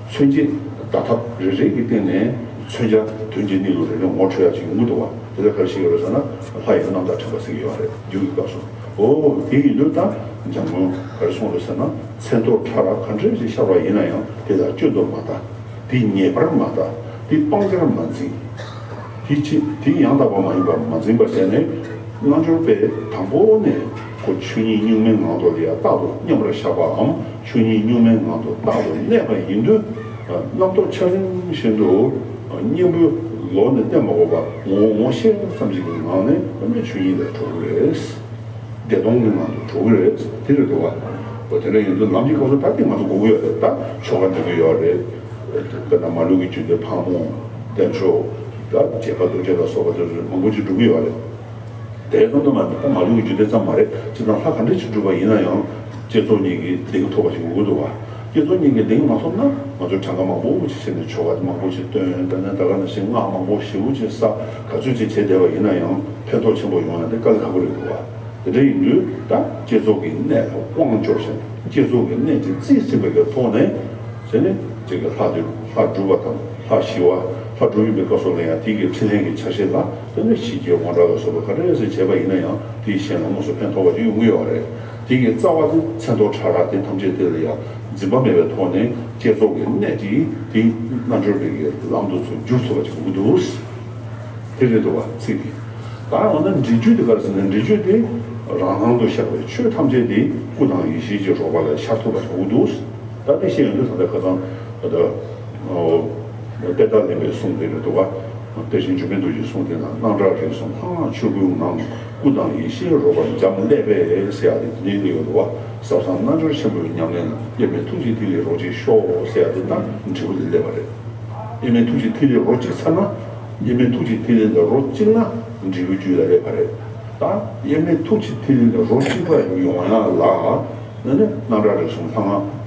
མཚོན་བྱེད་བརྡ་ཐབས་རེ་རེ་གི་སྟེང་ནས་མཚོན་བྱ་དོན་གྱི་གནས་ལུགས་རེ་རེ་ངོ་འཕྲོད་ཡག་ཅིག་ཡོང་གི་འདུག་བ། དེ་ལ་ག་རེ་ཞིག་ཡོད་རེད་ཟེར་ན། ལྷ་ཡི་རྣམ་ཐར་དྲན་པ་ཟེར་གྱི་ཡོད་རེད་རྒྱུད་ཀྱི་སྐབས་སུ། འོ་དེ་ཡིན་དུས་ད་འཇམ་མགོན་ག་རེ་གསུངས་རེད་ཟེར་ན། མཚན་རྟོག་ཕྲ་རགས་ག་འདྲ་ཞིག་ཤར་བ་ཡིན་ན་ཡང་དེ་ལ་སྐྱོན་དུ་མ་ལྟ། དེ་ཉེས་པར་མ་ལྟ། དེ་སྤང་བྱར་མ་འཛིན། དེ་ཕྱི་དེ་ཡང་དག་པ་མ་ཡིན་པར་མ་འཛིན་པར་བྱས་ནས། རྣལ་འབྱོར་པས་དང་པོ་ནས་ཁོ་ཆོས་ཉིད་གཉུག་མའི་ངང་དུ་ལ་ཡང་རྟག་ཏུ་མཉམ་པར་བཞག་པའམ། ཆོས་ཉིད་གཉུག་མའི་ངང་དུ་རྟག་ཏུ་གནས་པ་ཡིན་དུས། རྣམ་རྟོག་འཆར་རིམ་བཞིན་དུ་གཉེན་པོའི་ལོགས་ནས་གནས་མ་དགོས་པར་ངོ་བོ་ངོ་ཤེས་ཙམ་ཞིག་གི་ངང་ནས་ཆོས་ཉིད་ལ་གྲོལ་གྱི་རེད། བདེ་སྟོང་གི་ངང་དུ་གྲོལ་གྱི་རེད། དེ་རེད་འདུག་བ། འོ་དེ་འདྲ་ཡིན་དུས་ལམ་གྱི་སྐབས་སུ་ད་དེ་ང་ཚོ་དགོས་ཀྱི་ཡོད་རེད། ད་ཆོ་ག་འདོན་གྱི་ཡོད་རེད། དཔེར་ན་མ་ལུས་ཀྱི་རྒྱུད་སྡེ་ཕག་མོ། བསྟན་མཆོག་ད་རྗེ་ཕག་རྡོ་རྗེ་ལ་སོགས་པ་དེ་ཚོ་མང་པོ་ཅིག་སྒྲུབ་ཀྱི་ཡོད་རེད། དེ་ཙམ་དུ་མ་ཟད་ད་མ་ལུས་ཀྱི་རྒྱུད་སྡེ་ཙམ་མ་རེད། སྤྱིར་བཏང་ལྷ་ག་འདྲ་ཅིག་སྒྲུབ་པ་ཡིན་ན་ཡང་བསྐྱེད་རྫོགས་གཉིས་ཀྱི་གདེང་ཐོབ་པ་ཞིག་དགོས་ཀྱི་འདུག་བ། བསྐྱེད་རྫོགས་གཉིས་ཀྱི་གདེང་མ་ཐོབ་ན། ང་ཚོས་གྲངས་ཀ་མང་པོ་ཅིག་བྱས་ནས་ཆོ་ག་མང་པོ་ཅིག་བཏོན། དཔེར་ན་ད་ག་ནང་བཞིན་སྔགས་མང་པོ་ཞེ་པོ་ཅིག་བསགས། ག་ཚོད་ཅིག་བྱས་བསྡད་པ་ཡིན་ན་ཡང་ཕན་ཐོགས་ཆེན་པོ་ཡོང་ཡ་དེ་དཀའ་ལས་ཁག་པོ་རེད་འདུག་བ། དེ་འདྲ་ཡིན་དུས་ད་བསྐྱེད་རྫོགས་ཀྱི་གནད་ལ་དབང་འབྱོར་བྱས་ནས། བསྐྱེད་རྫོགས་ཀྱི་གནད་དེ་རྩིས་ཟིན་པའི་གི་ཐོག་ནས། བྱས་ནས་ཅིག་གི་ལྷ་དེ་ལྷ་སྒྲུབ་པ་དང་ལྷ་ཞི་བ། ལྷ་སྒྲུབ་ཡིན་པའི་སྐབས་སུ་ལ་ཡང་དེ་གི་ཕྲིན་ལས་ཀྱི་ཆ་ཤས་ལ། དེ་ནས་ཞི་རྒྱས་དབང་དྲག་ལ་སོགས་པ་ག་རེ་ཟེར་བྱས་པ་ཡིན་ན་ཡང་། དེ་གཞན་ལ་དངོས་སུ་ཕན་ཐོགས་པ་ཅིག་ཡོང་གི་ཡོད་རེད། དེ་གི་རྩ་བ་དེ་མཚན་རྟོག་ཕྲ་རགས་དེ་ཐམས་ཅད་དེ་ལ་ཡང་འཛིན་པ་མེད་པའི་ཐོག་ནས་བསྐྱེད་རྫོགས་ཀྱི་གནད་ཀྱིས་དེ་རྣལ་འབྱོར་པའི་གི་ལམ་དུ་ཚུར་བསྒྱུར་ཐུབ་པ་ཅིག་དགོས་ཀྱི་འདུག་དེ་རེད་འདུག་བ། ཚིག་དེ། ད་འོ་ན་འབྲས་རྒྱུད་དེ་ག་རེ་ཟེར་ན། འབྲས་རྒྱུད་དེ་རང་སྣང་དུ་ཤར་བའི་ཆོས་ཐམས་ཅད་དེ་སྐུ་དང་ཡེ་ཤེས་ཀྱི་རོལ་པ་ལ་ཤར་ཐུབ་པ་ཅིག་དགོས་ཀྱི་འདུག་ད་དེ་བཤད་ཡོང་དུས་ད་ལྟ་ཁ་སང་ད་ལྟ་ཨོ་གཏེར་བདག་གླིང་པའི་གསུང་དེ་རེད་འདུག་བ། དེ་བཞིན་འཇུག་པའི་མདོ་ཡི་གསུང་དེ་ན། སྣང་གྲགས་རིག་གསུམ་ལྷ་སྔགས་ཆོས་སྐུའི་ངང་། སྐུ་དང་ཡེ་ཤེས་རོལ་པར་འབྱམས་ཀླས་པས་ཟེར་ཡ་དེ་དེ་ནས་ཡོད་འདུག་བ། ཟབ་གསང་རྣལ་འབྱོར་ཆེན་པོའི་ཉམས་ལེན་ལ། དབྱེར་མེད་ཐུགས་ཀྱི་ཐིག་ལེ་རོ་གཅིག་ཤོག་ཟེར་ཡ་དེ་ད་འབྲས་བུ་ལ་སླེབས་པ་རེད། དབྱེར་མེད་ཐུགས་ཀྱི་ཐིག་ལེ་རོ་གཅིག་ཚར་ན། དབྱེར་མེད་ཐུགས་ཀྱི་ཐིག་ལེ་ལ་རོ་གཅིག་ན་འབྲས་བུའི་རྒྱུད་ལ་སླེབས་པ་རེད། ད་དབྱེར་མེད་ཐུགས་ཀྱི་ཐིག་ལེ་ལ་རོ་གཅིག་པ་ཡོང་ཡ་ལ། ནི་ནི་སྣང་གྲགས་རིག་གསུམ་ལྷ་སྔགས་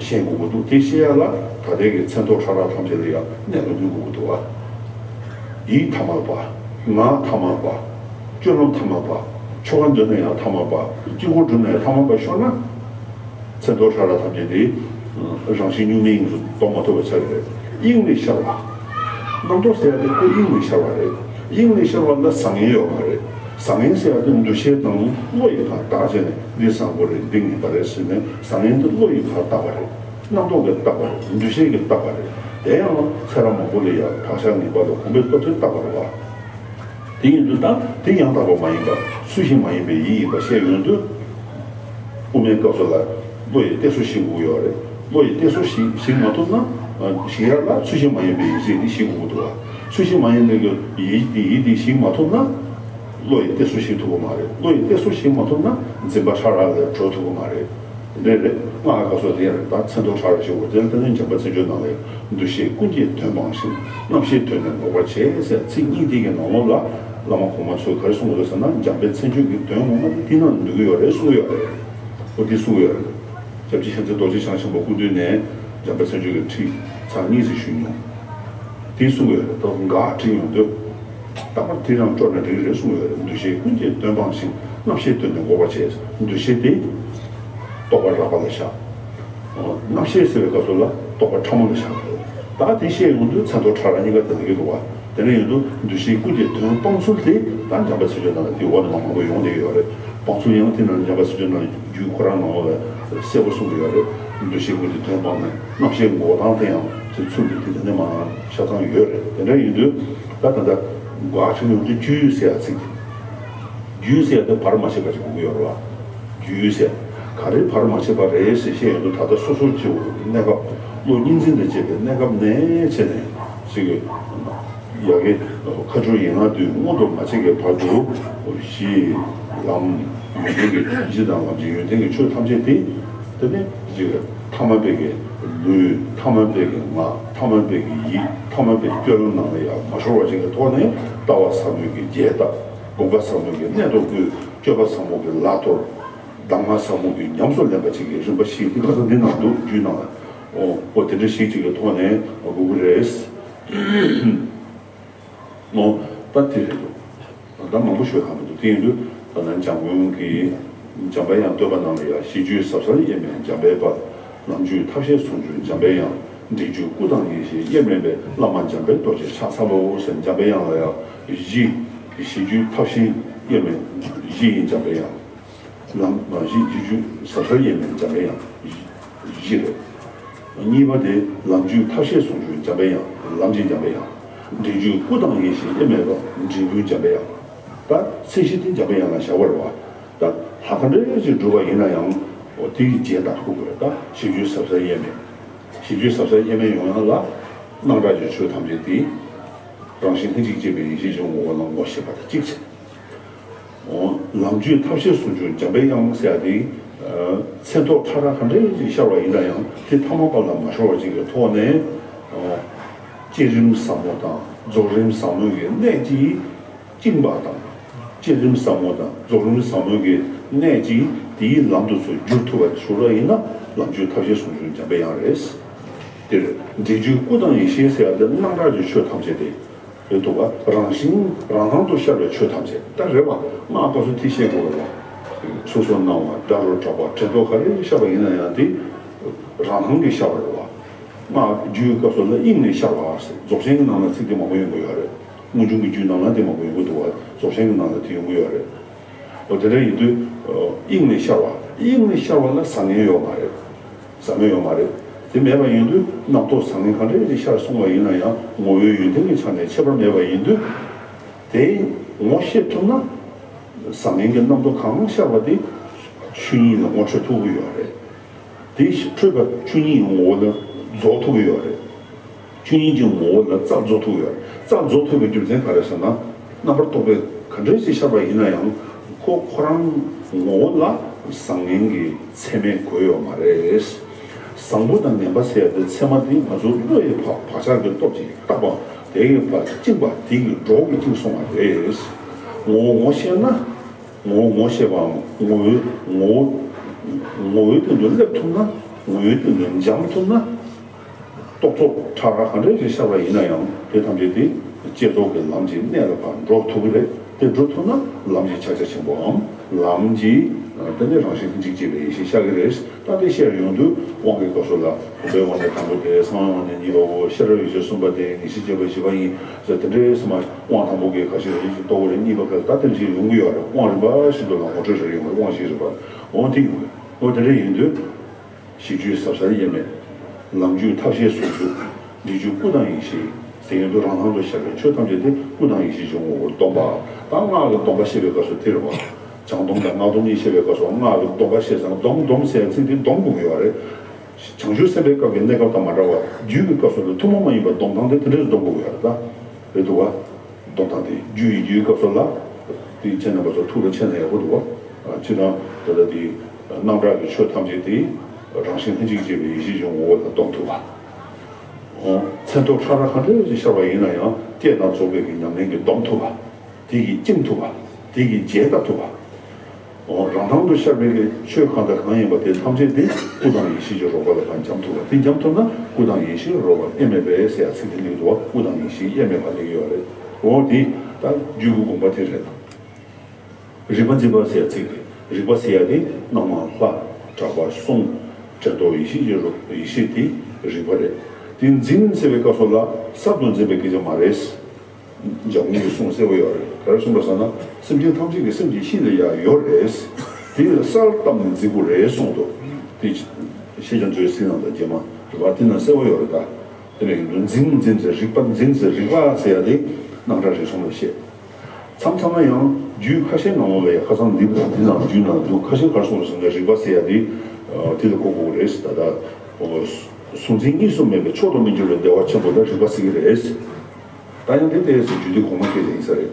ཤེས་དགོས་ཀྱི་འདུག་དེ་ཤེས་ཡ་ལ་ད་ལྟའི་གི་མཚན་རྟོག་ཕྲ་རགས་ཐམས་ཅད་ལ་ཡང་གནད་ལ་བསྣུན་དགོས་ཀྱི་འདུག་བ། ཡིད་ཐ་མལ་པ། ངག་ཐ་མལ་པ། སྤྱོད་ལམ་ཐ་མལ་པ། ཆོ་ག་འདོན་ན་ཡང་ཐ་མལ་པ། དཀྱིལ་འཁོར་སྒྲུབ་ན་ཡང་ཐ་མལ་པ་ཤོར་ན། མཚན་རྟོག་ཕྲ་རགས་ཐམས་ཅད་དེ་རང་བཞིན་གཉུག་མའི་དབྱིངས་སུ་རྟོགས་མ་ཐུབ་པ་ཆགས་ཀྱི་རེད། དབྱིངས་ལས་ཤར་བ། རྣམ་རྟོག་ཟེར་ཡ་དེ་ཁོ་དབྱིངས་ལས་ཤར་བ་རེད། དབྱིངས་ལས་ཤར་བ་ལ་བཟང་ངན་ཡོད་མ་རེད། བཟང་ངན་ཟེར་ཡ་དེ་འདུ་ཤེས་དང་བློ་ཡིས་ཕར་བཏགས་བྱས་ནས། འདི་བཟང་པོ་རེད། འདི་ངན་པ་རེད་ཟེར་ནས། བཟང་ངན་དེ་བློ་ཡིས་ཕར་བཏགས་པ་རེད། རྣམ་རྟོག་གིས་བཏགས་པ་རེད། འདུ་ཤེས་ཀྱིས་བཏགས་པ་རེད། དེ་ཡང་ཚེ་རབས་མང་པོ་ལ་ཡང་བག་ཆགས་ངན་པ་ལ་གོམས་པའི་སྟོབས་ཀྱིས་བཏགས་པ་རེད་བ། དེ་ཡིན་དུས་ད་དེ་ཡང་དག་པ་མ་ཡིན་པ། ཚུལ་བཞིན་མ་ཡིན་པའི་ཡིད་ཡིན་པ་བཤད་ཡོང་དུས། དབུ་མའི་སྐབས་སུ་ལ་བློ་ཡི་གཏད་སོ་ཤེས་དགོས་ཀྱི་ཡོད་རེད། བློ་ཡི་གཏད་སོ་ཞིག་ཞིག་མ་ཐུབ་ན། ཞིག་ཡ་ལ་ཚུལ་བཞིན་མ་ཡིན་པའི་ཡིད་ཆེས་དེ་ཞིག་དགོས་ཀྱི་འདུག་བ། ཚུལ་བཞིན་མ་ཡིན་པའི་གི་ཡིད་དེ་ཡིད་དེ་ཞིག་མ་ཐུབ་ན། བློ་ཡི་གཏད་སོ་ཞིག་ཐུབ་ཀྱི་མ་རེད། བློ་ཡི་གཏད་སོ་ཞིག་མ་ཐུབ་ན་འཛིན་པ་ཕྲ་རགས་ལས་གྲོལ་ཐུབ་ཀྱི་མ་རེད། དེ་རེད། སྔགས་སྐབས་སུ་དེ་ཡང་རེད། ད་མཚན་རྟོག་ཕྲ་རགས་ཞིག་འོ་དེ་ལ་ད་ནི་འཇམ་དཔལ་མཚན་བརྗོད་ནང་ལས། འདུ་ཤེས་ཀུན་གྱི་དོན་སྤངས་ཤིང་། རྣམ་ཤེས་དོན་ནི་འགོག་པར་བྱེད་ཟེར་ཚིག་གཉིས་དེ་གི་ནང་ལོགས་ལ། བླ་མ་གོང་མ་ཚོས་ག་རེ་གསུངས་ཡོད་ཟེར་ན། འཇམ་དཔལ་མཚན་བརྗོད་ཀྱི་དོན་ངོ་མ་དེ་དེ་ནང་འདུ་གི་ཡོད་རེད་གསུངས་ཡོད་རེད། འོ་དེ་གསུངས་ཡོད་རེད། སྐྱབས་རྗེ་ཤཱནྟི་རྡོ་རྗེ་འཆང་ཆེན་པོ་སྐུ་མདུན་ནས་འཇམ་དཔལ་མཚན་བརྗོད་ཀྱི་ཁྲིད་ཚར་གཉིས་ཙམ་ཞུས་མྱོང་། དེ་གསུངས་ཡོད་རེད། ད་འགག་ཁྲིད་ཡོང་དུས། རྟག་པར་དེ་རང་སྐྱོར་ན་འགྲིག་རེད་གསུངས་ཡོད་རེད། འདུ་ཤེས་ཀུན་གྱི་དོན་སྤངས་ཤིང་། རྣམ་ཤེས་དོན་ནི་འགོག་པར་བྱེད། འདུ་ཤེས་དེ་རྟོག་པ་རགས་པ་ལ་བཞག་རྣམ་ཤེས་ཟེར་བའི་སྐབས་སུ་ལ་རྟོག་པ་ཕྲ་མོ་ལ་བཞག་དགོས། ད་དེ་བཤད་ཡོང་དུས་མཚན་རྟོག་ཕྲ་རགས་གཉིས་ཀ་དེ་འདྲ་གི་འདུག་བ། དེ་འདྲ་ཡིན་དུས་འདུ་ཤེས་ཀུན་གྱི་དོན་སྤང་ཚུལ་དེ་ད་འཇམ་དཔལ་མཚན་བརྗོད་ནང་ལ་དེ་འོག་ནས་མང་པོ་ཡོང་བསྡད་ཡོད་རེད། སྤང་ཚུལ་ཡང་དེ་ནང་འཇམ་དཔལ་མཚན་བརྗོད་ནང་རྒྱུད་ཁོ་རང་ནང་ལ་གསལ་པོ་གསུངས་ཀྱི་ཡོད་རེད། འདུ་ཤེས་ཀུན་གྱི་དོན་སྤངས་ནས་རྣམ་ཤེས་འགོག་སྟངས་དེ་ཡང་དེ་ཚུལ་དེ་དེ་ནས་མང་ཆ་ཚང་ཡོད་རེད། དེ་འདྲ་ཡིན་དུས་ད་ད་ལྟ་འགོག་ཆེན་ཡོང་དུས་རྒྱུད་ཟེར་ཡ་ཚིག་དེ། རྒྱུད་ཟེར་ཡ་དེ་བར་མ་ཆད་པ་ཞིག་དགོས་ཀྱི་ཡོད་རེད་བ། རྒྱུད་ཟེར་ག་རེ་བར་མ་ཆད་པ་རེད་ཟེར་བཤད་ཡོང་དུས་ད་ལྟ་སོ་སོར་སྐྱེ་བོ་གནས་སྐབས་བློ་གཉིས་འཛིན་དང་བཅས་པའི་གནས་སྐབས་ནས་བྱས་ནས་ཅིག་ཡ་གི་ཁ་སྦྱོར་ཡན་ལག་བདུན་མངོན་དུ་མ་བྱས་ཀྱི་བར་དུ་གཞི་ལམ་ཡོན་ཏན་གྱི་གཞི་དང་ལམ་གྱི་ཡོན་ཏན་གྱི་ཆོས་ཐམས་ཅད་དེ་དེ་ནས་ཅིག་ཐ་མལ་པའི་གི་ལུས་ཐ་མལ་པའི་གི་ངག་ཐ་མལ་པའི་གི་ཡིད་ཐ་མལ་པའི་སྤྱོད་ལམ་ནང་ལ་ཡང་མ་ཤོར་བ་ཅིག་གི་ཐོག་ནས་ལྟ་བ་ཟབ་མོའི་གི་རྒྱས་བཏབ། སྒོམ་པ་ཟབ་མོ་གི་གནད་དུ་བཀོད། སྤྱོད་པ་ཟབ་མོ་གི་ལ་གཏོར། གདམས་ངག་ཟབ་མོ་གི་ཉམས་སུ་ལེན་པ་ཅིག་གི་རིམ་པ་ཞིག་འདི་ཁ་སང་འདི་ནང་འདུག་རྒྱུད་ནང་ལ། ཨོ་ཨོ་དེ་འདྲ་ཞིག་ཅིག་གི་ཐོག་ནས་དགོས་ཀྱི་རེད། ཨོ་ད་དེ་རེད་འདུག་ད་མང་པོ་ཤོད་ཧ་མི་འདུག་དེ་ཡིན་དུས་ད་ནང་འཇམ་མགོན་གྱིས་འཇམ་དཔལ་དབྱངས་བསྟོད་པ་ནང་ལ་ཡང་གཞི་རྒྱུད་ཟབ་གསལ་དབྱེར་མེད་འཇམ་དཔལ་དཔལ། ལམ་རྒྱུད་ཐབས་ཤེས་ཟུང་འཇུག་འཇམ་དཔལ་དབྱངས། འབྲས་རྒྱུད་སྐུ་དང་ཡེ་ཤེས་དབྱེར་མེད་པའི། བླ་མ་འཇམ་དཔལ་རྡོ་རྗེ་ཕྱག་འཚལ་ལོ་ཟེར། འཇམ་དཔལ་དབྱངས་ལ་ཡང་གཞི་གཞི་རྒྱུད་ཐབས་ཤེས་དབྱེར་མེད་བཞི་ཡིན། འཇམ་དཔལ་དབྱངས་ལམ་གཞི་རྒྱུད་ཟབ་གསལ་དབྱེར་མེད་འཇམ་དཔལ་དབྱངས་བཞི་རེད། གཉིས་པ་དེ་ལམ་རྒྱུད་ཐབས་ཤེས་ཟུང་འཇུག་འཇམ་དཔལ་དབྱངས། ལམ་གྱི་འཇམ་དཔལ་དབྱངས། འབྲས་རྒྱུད་སྐུ་དང་ཡེ་ཤེས་དབྱེར་མེད་པ། འབྲས་བུའི་འཇམ་དཔལ་དབྱངས། ད་ཚད་གཞི་དེ་འཇམ་དཔལ་དབྱངས་ལ་བཞག་པ་རེད་བ། ད་ལྷ་ག་འདྲ་ཞིག་སྒྲུབ་པ་ཡིན་ན་ཡང་འོ་དེ་ཡི་རྗེས་ལྟ་ཐུབ་དགོས། ད་གཞི་རྒྱུད་ཟབ་གསལ་དབྱེར་མེད། གཞི་རྒྱུད་ཟབ་གསལ་དབྱེར་མེད་ཡོང་ཡ་ལ་སྣང་གྲགས་ཀྱི་ཆོས་ཐམས་ཅད་དེ་རང་བཞིན་ལྷན་ཅིག་སྐྱེས་པའི་ཡེ་ཤེས་ཀྱི་ངོ་བོ་ལ་ངོ་ཤེས་པ་དང་གཅིག་བྱས། འོ་ལམ་རྒྱུད་ཐབས་ཤེས་ཟུང་འཇུག་འཇམ་དཔལ་དབྱངས་ཟེར་ཡ་དེ་མཚན་ཐོག་ཕྲ་རགས་ག་འདྲ་ཞིག་ཤར་བ་ཡིན་ན་ཡང་དེ་ཐ་མལ་པ་ལ་མ་ཤོར་བ་ཅིག་གི་ཐོག་ནས་འོ་བསྐྱེད་རིམ་ཟབ་མོ་དང་རྫོགས་རིམ་ཟབ་མོ་ཡི་གནད་ཀྱིས་བཅིངས་པ་དང་། བསྐྱེད་རིམ་ཟབ་མོ་དང་རྫོགས་རིམ་ཟབ་མོ་གི་གནད་ཀྱིས་དེའི་ལམ་དུ་ཚུར་བསྒྱུར་ཐུབ་པ་ཞུ་རོགས་ཡིན་ན་ལམ་རྒྱུད་ཐབས་ཤེས་ཟུང་འཇུག་འཇམ་དཔལ་དབྱངས་རེད། དེར་འབྲས་རྒྱུད་སྐུ་དང་ཡེ་ཤེས་ཟེར་ཡ་དེ་སྣང་གྲགས་ཀྱི་ཆོས་ཐམས་ཅད་དེ་རེད་འདུག་ག་རང་བཞིན་རང་སྣང་དུ་ཤར་བའི་ཆོས་ཐམས་ཅད་ད་རེད་བ། སྔགས་སྐབས་སུ་དེ་བཤད་དགོས་རེད་བ། ཚུར་གསོལ་གནང་བ་སྒྲ་རོ་གྲགས་པ་དྲན་རྟོག་ག་རེ་ཤར་བ་ཡིན་ན་ཡང་དེ་རང་སྣང་གིས་ཤར་བ་རེད་བ། སྔགས་རྒྱུད་སྐབས་སུ་ལ་དབྱིངས་ནས་ཤར་བ་ཟེར། རྫོགས་ཆེན་གྱི་ནང་ལ་ཚིག་དེ་མང་པོ་ཡོང་གི་ཡོད་རེད། དངོས་བྱུང་གི་རྒྱུད་ནང་ལ་དེ་མང་པོ་ཡོང་གི་འདུག་བ། རྫོགས་ཆེན་གྱི་ནང་ལ་དེ་ཡོང་གི་ཡོད་རེད། འོ་དེ་འདྲ་ཡིན་དུས་དབྱིངས་ནས་ཤར་བ། དབྱིངས་ནས་ཤར་བ་ལ་བཟང་ངན་ཡོད་མ་རེད། བཟང་ངན་ཡོད་མ་རེད། དེ་མེད་པ་ཡིན་དུས་རྣམ་རྟོག་བཟང་ངན་ག་འདྲ་ཞིག་ཤར་སོང་བ་ཡིན་ན་ཡང་ངོ་བོའི་ཡོན་ཏན་གྱི་ཆ་ནས་ཁྱད་པར་མེད་པ་ཡིན་དུས། དེ་ངོ་ཤེས་ཐུབ་ན་བཟང་ངན་གྱི་རྣམ་རྟོག་གང་ཤར་བ་དེ་ཆོས་ཉིད་ལ་ངོ་འཕྲོད་ཐུབ་ཀྱི་ཡོད་རེད། དེ་འཕྲོད་པ་ཆོས་ཉིད་ངོ་བོ་ལ་རྫོགས་ཐུབ་ཀྱི་ཡོད་རེད། ཆོས་ཉིད་ཀྱི་ངོ་བོ་ལ་རྩལ་རྫོགས་ཐུབ་ཀྱི་ཡོད་རེད། རྩལ་རྫོགས་ཐུབ་པའི་རྒྱུ་མཚན་ག་རེ་ཟེར་ན། རྣམ་པར་རྟོག་པས་ག་འདྲ་ཞིག་ཤར་བ་ཡིན་ན་ཡང་ཁོ་ཁོ་རང་ངོ་བོ་ལ་བཟང་ངན་གྱི་མཚན་མས་གོས་ཡོད་མ་རེད། བཟང་པོ་དང་ངན་པ་ཟེར་ཡ་དེ་མཚན་མ་དེ་ང་ཚོ་བློ་ཡི་བག་བག་ཆགས་ཀྱི་སྟོབས་ཀྱིས་བཏགས་པ་དེ་ཡི་བར་བཅིངས་པ་དེ་ཡི་སྒྲོ་གིས་བཅིངས་སོང་བ་རེད། ངོ་བོ་ངོ་ཤེས་ན། ངོ་བོ་ངོ་ཤེས་པའམ་ངོ་བོའི་ངོ་བོ་ངོ་བོའི་སྟེང་དུ་སླེབས་ཐུབ་ན། ངོ་བོའི་སྟེང་དུ་འབྱམས་ཐུབ་ན། རྟོག་ཚོགས་ཕྲ་རགས་ག་འདྲ་ཞིག་ཤར་བ་ཡིན་ན་ཡང་དེ་ཐམས་ཅད་དེ་བསྐྱེད་རྫོགས་ཀྱི་ལམ་གྱི་གནད་ལ་ཕར་འགྲོ་ཐུབ་ཀྱི་རེད། དེ་འགྲོ་ཐུབ་ན་ལམ་གྱི་ཕྱག་རྒྱ་ཆེན་པོའམ་ལམ་གྱི་དེ་ནི་རང་བཞིན་ལྷན་ཅིག་སྐྱེས་པའི་ཡེ་ཤེས་ཤར་གྱི་རེད། ད་དེ་ཤར་ཡོང་དུས་དབང་གི་སྐབས་སུ་ལ་བུམ་པའི་དབང་ནི་དང་པོ་དེ། གསང་བའི་དབང་ནི་གཉིས་པའོ། ཤེས་རབ་ཡེ་ཤེས་གསུམ་པ་དེ། ངེས་ཤེས་བསྐྱེད་པ་བཞི་པ་ཡིན་ཟེར། དེ་འདྲའི་སེམས་དབང་དང་པོ་གི་ཁ་ཤས་རེ་ཞིག་རྟོགས་རེད། གཉིས་པ་ག་ད་དེ་བཞིན་ཡོང་གི་ཡོད་རེད། དབང་རིམ་པ་བཞིན་དུ་ལ་ངོ་སྤྲོད་བྱེད་ཡོང་རེད། དབང་བཞི་རིམ་པ་འོ་དེ་ཡོང་རེད། འོ་དེ་འདྲ་ཡིན་དུས། གཞི་རྒྱུད་ཟབ་གསལ་དབྱེར་མེད། ལམ་རྒྱུད་ཐབས་ཤེས་ཟུང་འཇུག་འབྲས་རྒྱུད་སྐུ་དང་ཡེ་ཤེས་ཟེར་ཡོང་དུས་རང་སྣང་དུ་ཤར་བའི་ཆོས་ཐམས་ཅད་དེ་སྐུ་དང་ཡེ་ཤེས་ཀྱི་ངོ་བོར་སྡོམ་པ། ད་སྔགས་ཀྱི་སྡོམ་པ་བཤད་པའི་སྐབས་སུ་དེ་རེད་བ། བྱང་སྡོམ་དང་སྔགས་སྡོམ་གཉིས་བཤད་པའི་སྐབས་སུ་སྔགས་ཀྱི་སྡོམ་པ་བཤད་ཙང་སྡོམ་སྡོམ་ཟེར་ཡ་ཚིག་དེ་སྡོམ་དགོས་ཀྱི་ཡོད་རེད། བྱང་ཆུབ་སེམས་དཔའི་སྐབས་ཀྱི་གནས་སྐབས་དང་མ་འདྲ་བར་རྒྱུད་ཀྱི་སྐབས་སུ་ལ་ཐུན་མོང་མ་ཡིན་པ་སྡོམ་སྟངས་དེ་དེ་འདྲས་སུ་སྡོམ་དགོས་ཀྱི་ཡོད་རེད། ད་རེད་འདུག་བ། སྡོམ་སྟངས་དེ་རྒྱུ་ཡི་རྒྱུའི་སྐབས་སུ་ལ་དེའི་ཁྱེད་རྣམ་པ་ཚོ་ཐུགས་ལ་ཁྱེད་ན་ཡག་པོ་འདུག་བ། སྤྱིར་བཏང་ད་ལྟ་དེ་སྣང་གྲགས་ཀྱི་ཆོས་ཐམས་ཅད་དེ་རང་བཞིན་ལྷན་ཅིག་སྐྱེས་པའི་ཡེ་ཤེས་ཀྱི་ངོ་བོ་ལ་སྡོམ་ཐུབ་པ། མཚན་ཐོ་ཁྲ་ཁྲ་ག་འདྲ་ཞིག་ཤར་བ་ཡིན་ན་ཡང་བསྐྱེད་དང་རྫོགས་པའི་གི་ཉམས་ལེན་གྱིས་སྡོམ་ཐུབ་པ། དེ་གིས་བཅིངས་ཐུབ་པ། དེ་གིས་རྒྱས་བཏབ་ཐུབ་པ། འོ་རང་སྣང་དུ་ཤར་བའི་གི་ཆོས་གང་དང་གང་ཡིན་པ་དེ་ཐམས་ཅད་དེ་སྐུ་དང་ཡེ་ཤེས་ཀྱི་རོལ་པ་ལ་ཕར་འབྱམས་ཐུབ་པ། དེ་འབྱམས་ཐུབ་ན་སྐུ་དང་ཡེ་ཤེས་རོལ་པ་དབྱེར་མེད་པས་ཟེར་ཡ་ཚིག་དེ་སླེབས་འདུག་བ། སྐུ་དང་ཡེ་ཤེས་དབྱེར་མེད་པ་སླེབས་ཀྱི་ཡོད་རེད། འོ་དེ་ད་རྒྱུད་ཀྱི་དགོངས་པ་དེ་རེད་ལ། རིག་པ་འཛིན་པ་ཟེར་ཡ་ཚིག་དེ་རིག་པ་ཟེར་ཡ་དེ་སྣང་བ་ལྷ་གྲགས་པ་གསུམ་དྲན་རྟོག་ཡེ་ཤེས་ཀྱི་རོ་ཡེ་ཤེས་དེ་རིག་པ་རེད། དེ་འཛིན་ཟེར་བའི་སྐབས་སུ་ལ་གསར་དུ་འཛིན་པའི་སྐད་ཆ་མ་རེད། འཇམ་མགོན་གྱིས་གསུངས་གསལ་པོ་ཡོད་རེད། ག་རེ་གསུངས་པ་ཟེར་ན། སེམས་ཅན་ཐམས་ཅད་ཀྱི་སེམས་ཀྱི་གཤིས་ལ་ཡང་ཡོད་རེད། དེ་ལ་གསར་བཏབ་ནས་འཛིན་དགོས་རེད་གསུངས་འདུག་དེ་ཤེས་བྱ་མཛོད་ཚིག་ནང་དུ་རྗེས་མ་རེད་པ། དེ་ན་གསལ་པོ་ཡོད་རེད་ད། དེ་ནས་འཛིན་འཛིན་ཟེར་རིག་པ་འཛིན་ཟེར་རིག་པ་ཟེར་ཡ་དེ་རྣམ་གྲངས་རིག་གསུམ་ལ་བཤད། མཚམས་མཚམས་ལ་ཡང་རྒྱུད་ཁ་ཤས་ནང་ལོགས་ལ་ཡང་ཁ་སང་འདི་འདི་ནང་རྒྱུད་ནང་དུ་ཁ་ཤས་ག་རེ་གསུངས་རེད་ཟེར་ན། རིག་པ་ཟེར་ཡ་དེ་དེ་ལ་གོ་དགོས་རེད་ཟེར། ད་ལྟ་གཟུང་འཛིན་གཉིས་སུ་མེད་པའི་མཆོག་ཏུ་མི་འགྱུར་བའི་བདེ་བ་ཆེན་པོ་ལ་རིག་པ་ཟེར་གྱི་རེད། ད་ཡང་དེ་ལྟས་སུ་རྒྱུད་སྡེ་གོང་མ་སྐད་ཆ་ཡིན་ས་རེད།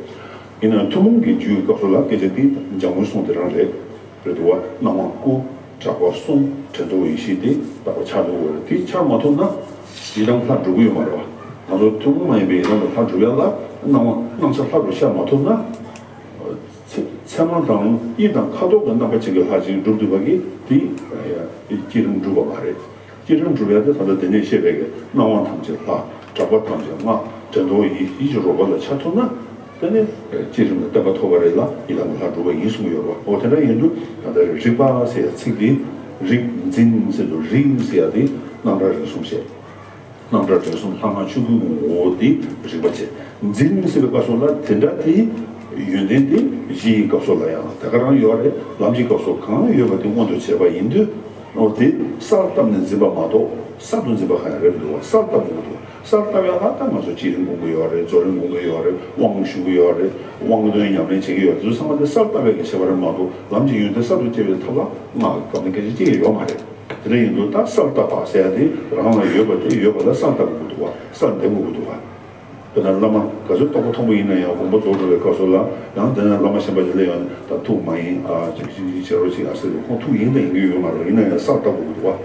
ཡིན་ནའང་ཐུན་མོང་གི་རྒྱུད་སྐབས་སུ་ལ་སྐད་ཆ་དེ་འཇམ་མགོན་གསུང་དེ་རང་རེད། རེད་འདུག་བ། སྣང་བ་སྐུ། གྲགས་པ་གསུང་། དྲན་རྟོག་ཡེ་ཤེས་དེ་རྟག་པར་འཆར་འདུག་བ། དེ་འཆར་མ་ཐུབ་ན་ཡི་དམ་ལྷར་འགྲུབ་ཀྱི་ཡོད་མ་རེད་བ། ང་ཚོ་ཐུན་མོང་མ་ཡིན་པའི་ཡི་དམ་ལ་ལྷར་འགྲུབ་ཡ་ལ་སྣང་བ་སྣང་ཆ་ལྷ་རུ་ཤར་མ་ཐུབ་ན། ཚད་ཚད་མ་དང་དབྱིབས་དང་ཁ་དོག་གི་རྣམ་པ་ཅན་གྱི་ལྷ་ཅིག་འགྲུབ་ཐུབ་པ་གི་དེ་བསྐྱེད་རིམ་འགྲུབ་པ་མ་རེད། བསྐྱེད་རིམ་འགྲུབ་ཡ་དེ་ད་ལྟ་དེ་ནས་བཤད་པའི་གི་སྣང་བ་ཐམས་ཅད་ལྷ། གྲགས་པ་ཐམས་ཅད་སྔགས། དྲན་རྟོག་ཡེ་ཡེ་ཤེས་རོལ་པ་ལ་འཆར་ཐུབ་ན། དེ་ནས་བསྐྱེད་རིམ་ལ་བརྟན་པ་ཐོབ་པ་རེད་ལ་ཡི་དམ་ལྷར་འགྲུབ་པ་ཡིན་གསུངས་ཡོད་རེད་བ། འོ་དེ་འདྲ་ཡིན་དུས་ད་ལྟ་རིག་པ་ཟེར་ཡ་ཚིག་དེ་རིག་འཛིན་ཟེར་དུས་རིག་ཟེར་ཡ་དེ་རྣམ་གྲངས་རིག་གསུམ་བཤད། རྣམ་གྲངས་དོན་གསུམ་ལྷ་སྔགས་ཆོས་སྐུའི་ངོ་བོ་དེ་རིག་པ་བྱས། འཛིན་ཟེར་བའི་སྐབས་སུ་ལ་དེ་འདྲ་དེའི་ཡོན་ཏན་དེ་གཞི་ཡི་སྐབས་སུ་ལ་ཡང་དེ་ག་རང་ཡོད་རེད། ལམ་གྱི་སྐབས་སུ་གང་ཡོད་པ་དེ་མངོན་དུ་བྱས་པ་ཡིན་དུས། འོ་དེ་གསར་བཏབ་ནས་འཛིན་པ་མ་གཏོགས་གསར་དུ་འཛིན་པ་གང་ཡང་རེད་མི་འདུག་བ། གསར་བཏབ་ཡོང་གི་འདུག་གསར་བཏབ་ཡ་ལ་ད་ང་ཚོ་བསྐྱེད་རིམ་སྒོམ་གི་ཡོད་རེད། རྫོགས་རིམ་སྒོམ་གི་ཡོད་རེད། དབང་ཞུ་གི་ཡོད་རེད། དབང་དོན་ཉམས་ལེན་བྱེད་ཀྱི་ཡོད་རེད། དེ་ཚོ་ཚང་མ་དེ་གསར་བཏབ་ཡ་གི་བྱེད་པ་རེད་མ་གཏོགས་ལམ་གྱི་ཡོན་ཏན་གསར་དུ་སྐྱེ་བའི་ཐབས་ལ་སྔགས་ཀྱི་སྐབས་ནས་སྐད་ཆ་གཅིག་ཡོད་མ་རེད། དེ་འདྲ་ཡིན་དུས་ད་གསར་བཏབ་པ་ཟེར་ཡ་དེ་རང་ལ་ཡོད་པ་དེ་ཡོད་པ་ལ་གསར་བཏབ་དགོས་ཀྱི་འདུག་བ། གསར་འདེབས་དགོས་ཀྱི་འདུག་བ། དཔེར་ན་བླ་མ་ག་ཚོད་རྟོགས་པ་མཐོན་པོ་ཡིན་ན་ཡང་དགོངས་པ་རྫོགས་འགྲོ་བའི་སྐབས་སུ་ལ་ཡང་དེ་ན་བླ་མ་གཞན་པ་ཞིག་སླེབས་ཡོང་ནས་ད་ཐུགས་མ་ཡེངས་ཨ་ཅིག་ཅིག་ཅིག་བྱེད་རོགས་ཅིག་ཨ་ཟེར་དུས་ཁོང་ཐུགས་ཡེངས་དང་ཡེངས་ཀྱི་ཡོད་མ་རེད། ཡིན་ན་ཡང་གསར་བཏབ་དགོས་ཀྱི་འདུག་བ།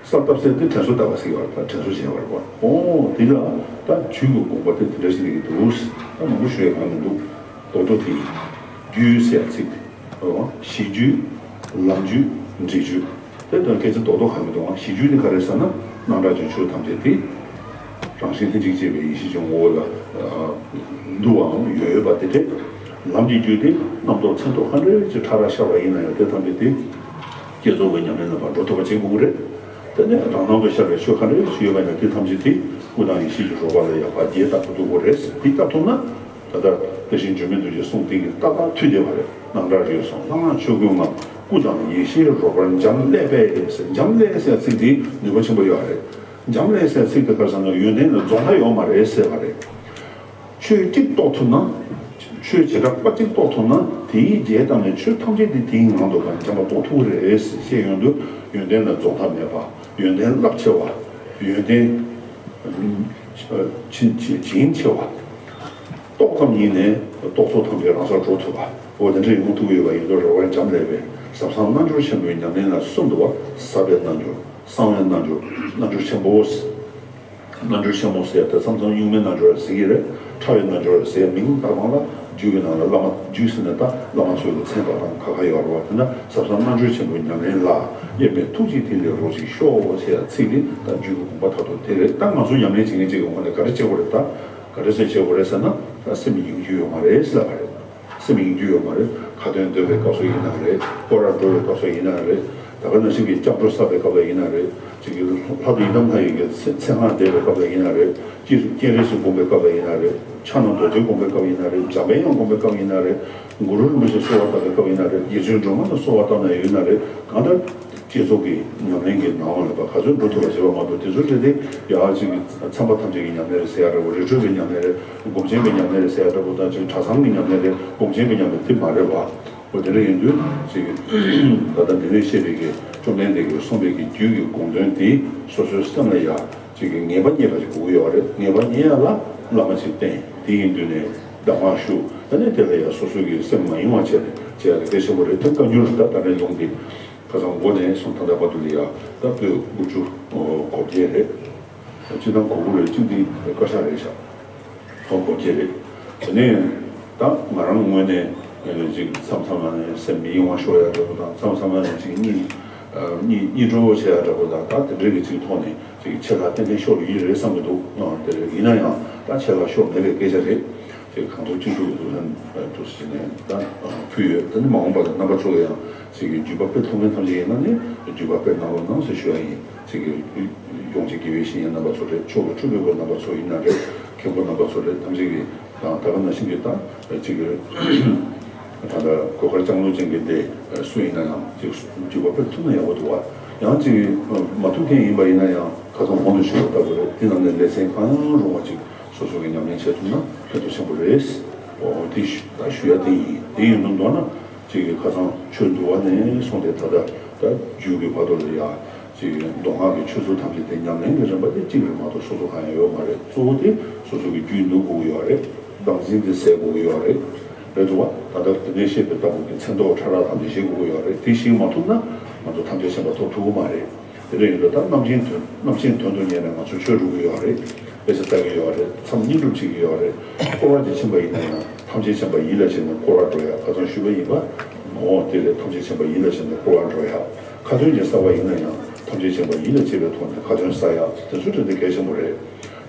གསར་བཏབ་ཟེར་དེ་དྲན་གསོ་བཏབ་པ་ཟེར་གྱི་ཡོད་རེད། ད་དྲན་གསོ་བྱས་པ་རེད་བ། ཨོ་དེ་ལ་ད་རྒྱུད་ཀྱི་དགོངས་པ་དེ་དེ་འདྲ་ཞིག་སླེབས་ཀྱི་འདུག་ད་མང་པོ་ཞུ་ཡ་གང་མི་འདུག་རྡོག་རྡོག་དེ་ཡིན། རྒྱུད་ཟེར་ཡ་ཚིག་དེ། གཞི་རྒྱུད། ལམ་རྒྱུད། འབྲས་རྒྱུད། དེ་དོན་སྐད་ཆ་རྡོག་རྡོག་གང་མི་འདུག་ཨང་། གཞི་རྒྱུད་དེ་ག་རེ་ཟེར་ན་རྣམ་གྲངས་ཀྱི་ཆོས་ཐམས་ཅད་དེ། རང་བཞིན་ལྷན་ཅིག་སྐྱེས་པའི་ཡེ་ཤེས་ཀྱི་ངོ་བོ་ལ་འདུ་བའམ་ཡོད་པ་དེ་རེད། ལམ་གྱི་རྒྱུད་དེ་རྣམ་རྟོག་མཚན་རྟོག་ག་འདྲ་ཅིག་ཕྲ་རགས་ཤར་བ་ཡིན་ན་ཡང་དེ་ཐམས་ཅད་དེ་བསྐྱེད་རྫོགས་ཀྱི་ཉམས་ལེན་ལ་ཕར་འགྲོ་ཐུབ་པ་བྱེད་དགོས་ཀྱི་རེད། དེ་ནས་རང་སྣང་དུ་ཤར་བའི་ཆོས་ག་འདྲ་ཅིག་ཡོད་པ་ཡིན་ན་དེ་ཐམས་ཅད་དེ་སྐུ་དང་ཡེ་ཤེས་ཀྱི་རོལ་པ་ལ་ཡར་ཕར་རྒྱས་བཏབ་ཐུབ་དགོས་རེད། དེ་བཏབ་ཐུབ་ན། ད་ལྟ་དེ་བཞིན་འབྱུང་མེད་རྡོ་རྗེས་གསུངས་དེ་གི་ཏག་ཏག་མཐུད་བསྡད་པ་རེད། རྣམ་གྲངས་རིག་གསུམ་ལྷ་སྔགས་ཆོས་སྐུའི་ངང་། སྐུ་དང་ཡེ་ཤེས་རོལ་པར་འབྱམས་ཀླས་པས་ཟེར། འབྱམས་ཀླས་ཟེར་ཚིག་དེ་ནུས་པ་ཆེན་པོ་ཡོད་རེད། འབྱམས་ཀླས་ཟེར་ཚིག་དེ་ག་རེ་ཟེར་ན་ཡོན་ཏན་ལ་རྫོགས་མཐའ་ཡོད་མ་རེད་ཟེར་བ་རེད། ཆོས་གཅིག་རྟོགས་ཐུབ་ན། ཆོས་བྱེ་བྲག་པ་གཅིག་རྟོགས་ཐུབ་ན་དེའི་རྗེས་བཏང་ནས་ཆོས་ཐམས་ཅད་དེ་དེའི་ངང་དུ་གང་འབྱམས་པ་རྟོགས་ཐུབ་ཀྱི་རེད་ཟེར་བཤད་ཡོང་དུས་ཡོན་ཏན་ལ་རྫོགས་མཐའ་མེད་པ། ཡོན་ཏན་རླབས་ཆེ་བ། ཡོན་ཏན། ཕྱིན་ཕྱིན་ཕྱིན་ཆེ་བ། ཏོག་ཙམ་ཡིན་ནའི་རྟོག་ཚོགས་ཐམས་ཅད་རང་སར་གྲོལ་ཐུབ་པ། འོ་དེ་འདྲ་ཡོང་ཐུབ་ཀྱི་ཡོད་པ་ཡིན་དུས་རོལ་པར་འབྱམས་ཀླས་པས་ཟབ་གསང་རྣལ་འབྱོར་ཆེན་པོའི་ཉམས་ལེན་ལ་གསུམ་འདུག་བ། ཟབ་པའི་རྣལ་འབྱོར། གསང་བའི་རྣལ་འབྱོར། རྣལ་འབྱོར་ཆེན་པོ། རྣལ་འབྱོར་ཆེན་པོ་ཟེར་ཡ་དེ་མཚམས་མཚམས་གཉུག་མའི་རྣལ་འབྱོར་ཟེར་གྱི་རེད། ཕྲ་བའི་རྣལ་འབྱོར་ཟེར་ཡ་མིང་བཏགས་སྟངས་ལ་རྒྱུད་ཀྱི་ནང་ལ་བླ་མ་རྒྱུད་ཟེར་ནས་ད་བླ་མ་ཚོའི་མཚན་བཏགས་སྟངས་ཁ་ཁ་ཡོད་རེད་བ། དེ་ན་ཟབ་གསང་རྣལ་འབྱོར་ཆེན་པོའི་ཉམས་ལེན་ལ་དབྱེར་མེད་ཐུགས་རྗེས་ཐིག་ལེ་རོ་གཅིག་ཤོག་ཟེར་ཡ་ཚིག་དེ་ད་རྒྱུད་ཀྱི་དགོངས་པ་མཐར་ཐུག་དེ་རེད། ད་ང་ཚོ་ཉམས་ལེན་བྱེད་མཁན་གཅིག་གི་ངོས་ནས་ག་རེ་བྱེད་དགོས་རེད། ད་ག་རེ་ཟེར་བྱེད་དགོས་རེད་ཟེར་ན་ད་སེམས་ཡེངས་རྒྱུ་ཡོད་མ་རེད་ཟེར་བ་རེད། སེམས་ཡེངས་རྒྱུ་ཡོད་མ་རེད། ཁ་ཏོན་འདོན་པའི་སྐབས་སུ་ཡིན་ན་རེད། སྐོར་ར་འགྲོ་བའི་སྐབས་སུ་ཡིན་ན་རེད། ད་ག་ནང་བཞིན་གྱི་སྐྱབས་འགྲོ་བསགས་པའི་སྐབས་ལ་ཡིན་ན་རེད། ཅིག་གི་ལྷ་དང་ཡི་དམ་ལྷ་ཡི་གི་མཚན་སྔགས་བཟླས་པའི་སྐབས་ལ་ཡིན་ན་རེད། སྤྱིར་སྤྱན་རས་གཟིགས་སྒོམ་པའི་སྐབས་ལ་ཡིན་ན་རེད། ཕྱག་ན་རྡོ་རྗེ་སྒོམ་པའི་སྐབས་ཡིན་ན་རེད། འཇམ་པའི་དབྱངས་སྒོམ་པའི་སྐབས་ཡིན་ན་རེད། གུ་རུ་རིན་པོ་ཆེ་གསོལ་བ་བཏབ་པའི་སྐབས་ཡིན་ན་རེད། རྗེ་བཙུན་སྒྲོལ་མ་ལ་གསོལ་བ་བཏབ་ན་ཡོད་ན་རེད། གང་ལྟར་བསྐྱེད་རྫོགས་ཀྱི་ཉམས་ལེན་གྱི་ནང་ལ་ཕར་ག་ཚོད་འགྲོ་ཐུབ་པ་བྱེད་པ་མ་གཏོགས་དེ་ཚོ་རེད་དེ་ཡག་ཅིག་གི་མཚན་པ་ཐམས་ཅད་ཀྱི་ཉམས་ལེན་རེད་ཟེར་ཡ་འདྲ་པོ། རི་ཁྲོད་པའི་ཉམས་ལེན་རེད། སྒོམ་ཆེན་པའི་ཉམས་ལེན་རེད་ཟེར་ཡ་འདྲ་པོ་དང་ཅིག་གྲྭ་ཚང་གི་ཉམས་ལེན་རེད། སྒོམ་ཆེན་པའི་ཉམས་ལེན་དེ་མ་རེད་བ། འོ་དེ་འདྲ་ཡིན་དུས་ཅིག་ད་ལྟ་འདི་ནས་བཤད་པའི་གི་བཅོམ་ལྡན་འདས་ཀྱིས་གསུངས་པའི་གི་རྒྱུད་ཀྱི་དགོངས་དོན་དེ་སོ་སོའི་སེམས་ལ་ཡ་ཅིག་གི་ངེས་པ་རྙེད་པ་ཅིག་དགོས་ཀྱི་ཡོད་རེད། ངེས་པ་རྙེད་ཡ་ལ་བླ་མ་ཅིག་བསྟེན། དེ་ཡིན་དུས་ནས་གདམས་ངག་ཞུ། ད་ནས་དེ་ལ་ཡ་སོ་སོ་གི་སེམས་མ་གཡེང་བ་བྱས་ནས་བྱས་ཡ་དེ་གལ་ཆེན་པོ་རེད། དེ་བཀའ་འགྱུར་ད་ད་ནས་ལུང་འདི་ཁ་སང་འགོ་ནས་སོང་ད་ལྟ་བར་དུ་ལ་ཡ་ད་པོད་དགུ་བཅུ་གོ་བརྒྱད་རེད། སྤྱིར་བཏང་གོ་དགུ་རེད། གཅིག་འདི་དཀར་ཆག་རེད་ཤག་ཧོ་གོ་ཅེ་རེད། དེ་ནས་ད་ང་རང་ངོས་ནས་ཅིག་མཚམས་མཚམས་ལ་ནས་སེམས་མི་གཡེང་བ་ཤོར་ཡ་འདྲ་པོ་དང་། མཚམས་མཚམས་ལ་ནས་ཅིག་གཉིད་གཉིད་གཉིད་བྲོ་བོ་བྱེད་ཡ་འདྲ་པོ་དང་། ད་དེ་འདྲའི་གི་ཅིག་ཐོག་ནས་ཅིག་ཆད་ལྷག་ཏན་ཏན་ཤོར་ཡོད་རེད་བསམ་གི་འདུག་དེ་རེད། ཡིན་ན་ཡང་ད་ཆད་ལྷག་ཤོར་མེད་པའི་སྐད་ཆ་རེད། དེ་གང་ཐུབ་ཅི་ཐུབ་ཀྱི་ཐོག་ནས་ཐུགས་སུ་ཆེ་ནས་ད་ཕུལ་ཡོད། ད་ནི་མ་འོངས་པ་ལ་རྣམ་པ་ཚོ་ལ་ཡང་ཅིག་གི་བརྒྱུད་པ་སྤེལ་ཐུབ་མཁན་ཐམས་ཅད་ཡིན་ན་ནི་བརྒྱུད་པ་སྤེལ་གནང་རོགས་གནང་ཟེར་ཞུ་ཡ་ཡིན། ཅིག་གི་ཡོངས་ཀྱི་དགེ་བའི་བཤེས་གཉེན་རྣམ་པ་ཚོ་རེད། ཕྱོགས་ཀྱི་སྤྲུལ་པའི་སྐོར་རྣམ་པ་ཚོ་ཡིན་ན་རེད། མཁན་པོ་རྣམ་པ་ཚོ་རེད། ཐམས་ཅད་ཀྱི་དང་ད་ག་ནང་བཞིན་གྱི་ད་ཅིག་གི་ད་ལྟ་གོས་དཀར་ལྕང་ལོ་ཅན་གྱི་འདི་སུ་ཡིན་ན་ཡང་ཅིག་བརྒྱུད་པ་སྤེལ་ཐུབ་ན་ཡག་པོ་འདུག་བ། ཡང་ཅིག་མ་ཐུབ་མཁན་ཡིན་པ་ཡིན་ན་ཡང་ཁ་སང་གོང་དུ་ཞུས་པ་ལྟ་བུ་རེད། འདི་ནང་ནས་ལེ་ཚན་གང་ཡང་རུང་བ་ཅིག་སོ་སོ་གི་ཉམས་ལེན་བྱེད་ཐུབ་ན་ཕན་ཐོགས་ཆེན་པོ་རེད། འོ་དེ་ཞུ་ད་ཞུ་ཡ་དེ་ཡིན། དེ་ཡིན་དུས་མདོར་ན་ཅིག་གི་ཁ་སང་ཆོས་འདུལ་བ་ནས་བཟུང་སྟེ་ད་ལྟ་ད་རྒྱུད་ཀྱི་བར་དུ་ལ་ཡ་ཅིག་མདོ་སྔགས་ཀྱི་ཆོས་ཚུལ་ཐམས་ཅད་དེ་ཉམས་ལེན་གྱི་རིམ་པ་དེ་གཅིག་རེད་མ་གཏོགས་སོ་སོ་གང་ཡང་ཡོད་མ་རེད། གཙོ་བོ་དེ་སོ་སོ་གི་རྒྱུད་འདུལ་དགོས་ཀྱི་ཡོད་རེད། བདག་འཛིན་དེ་ཟད་དགོས་ཀྱི་ཡོད་རེད། རེད་འདུག་བ། ད་ལྟ་དེ་ནས་བཤད་པའི་ལྟ་བུ་གི་མཚན་རྟོག་ཕྲ་རགས་ཐམས་ཅད་ཤེས་དགོས་ཀྱི་ཡོད་རེད། དེ་ཤེས་མ་ཐུབ་ན་ང་ཚོ་ཐམས་ཅད་མཁྱེན་པ་ཐོབ་ཐུབ་ཀྱི་མ་རེད། དེ་འདྲ་ཡིན་དུས་ད་རྣམ་མཁྱེན་དོན་རྣམ་མཁྱེན་དོན་དུ་གཉེར་ནས་ང་ཚོ་ཆོས་སྒྲུབ་ཀྱི་ཡོད་རེད། དཔེ་ཆ་ལྟ་གི་ཡོད་རེད། མཚམས་བསྙེན་སྒྲུབ་བྱེད་ཀྱི་ཡོད་རེད། སྐོར་བ་ཅིག་ཕྱིན་པ་ཡིན་ན་ཡང་ཐམས་ཅད་མཁྱེན་པ་ཡིད་ལ་བྱས་ནས་སྐོར་བ་འགྲོ་ཡ། ཁ་སང་ཞུས་པ་ཡིན་པ། འོ་དེ་རེད། ཐམས་ཅད་མཁྱེན་པ་ཡིད་ལ་བྱས་ནས་སྐོར་བ་འགྲོ་ཡ། ཁ་ཏོན་ཅིག་བསགས་པ་ཡིན་ན་ཡང་ཐམས་ཅད་མཁྱེན་པ་ཡིད་ལ་བྱེད་པའི་ཐོག་ནས་ཁ་ཏོན་བསགས་ཡ་དེ་ཚོ་དེ་འདྲ་གལ་ཆེན་པོ་རེད།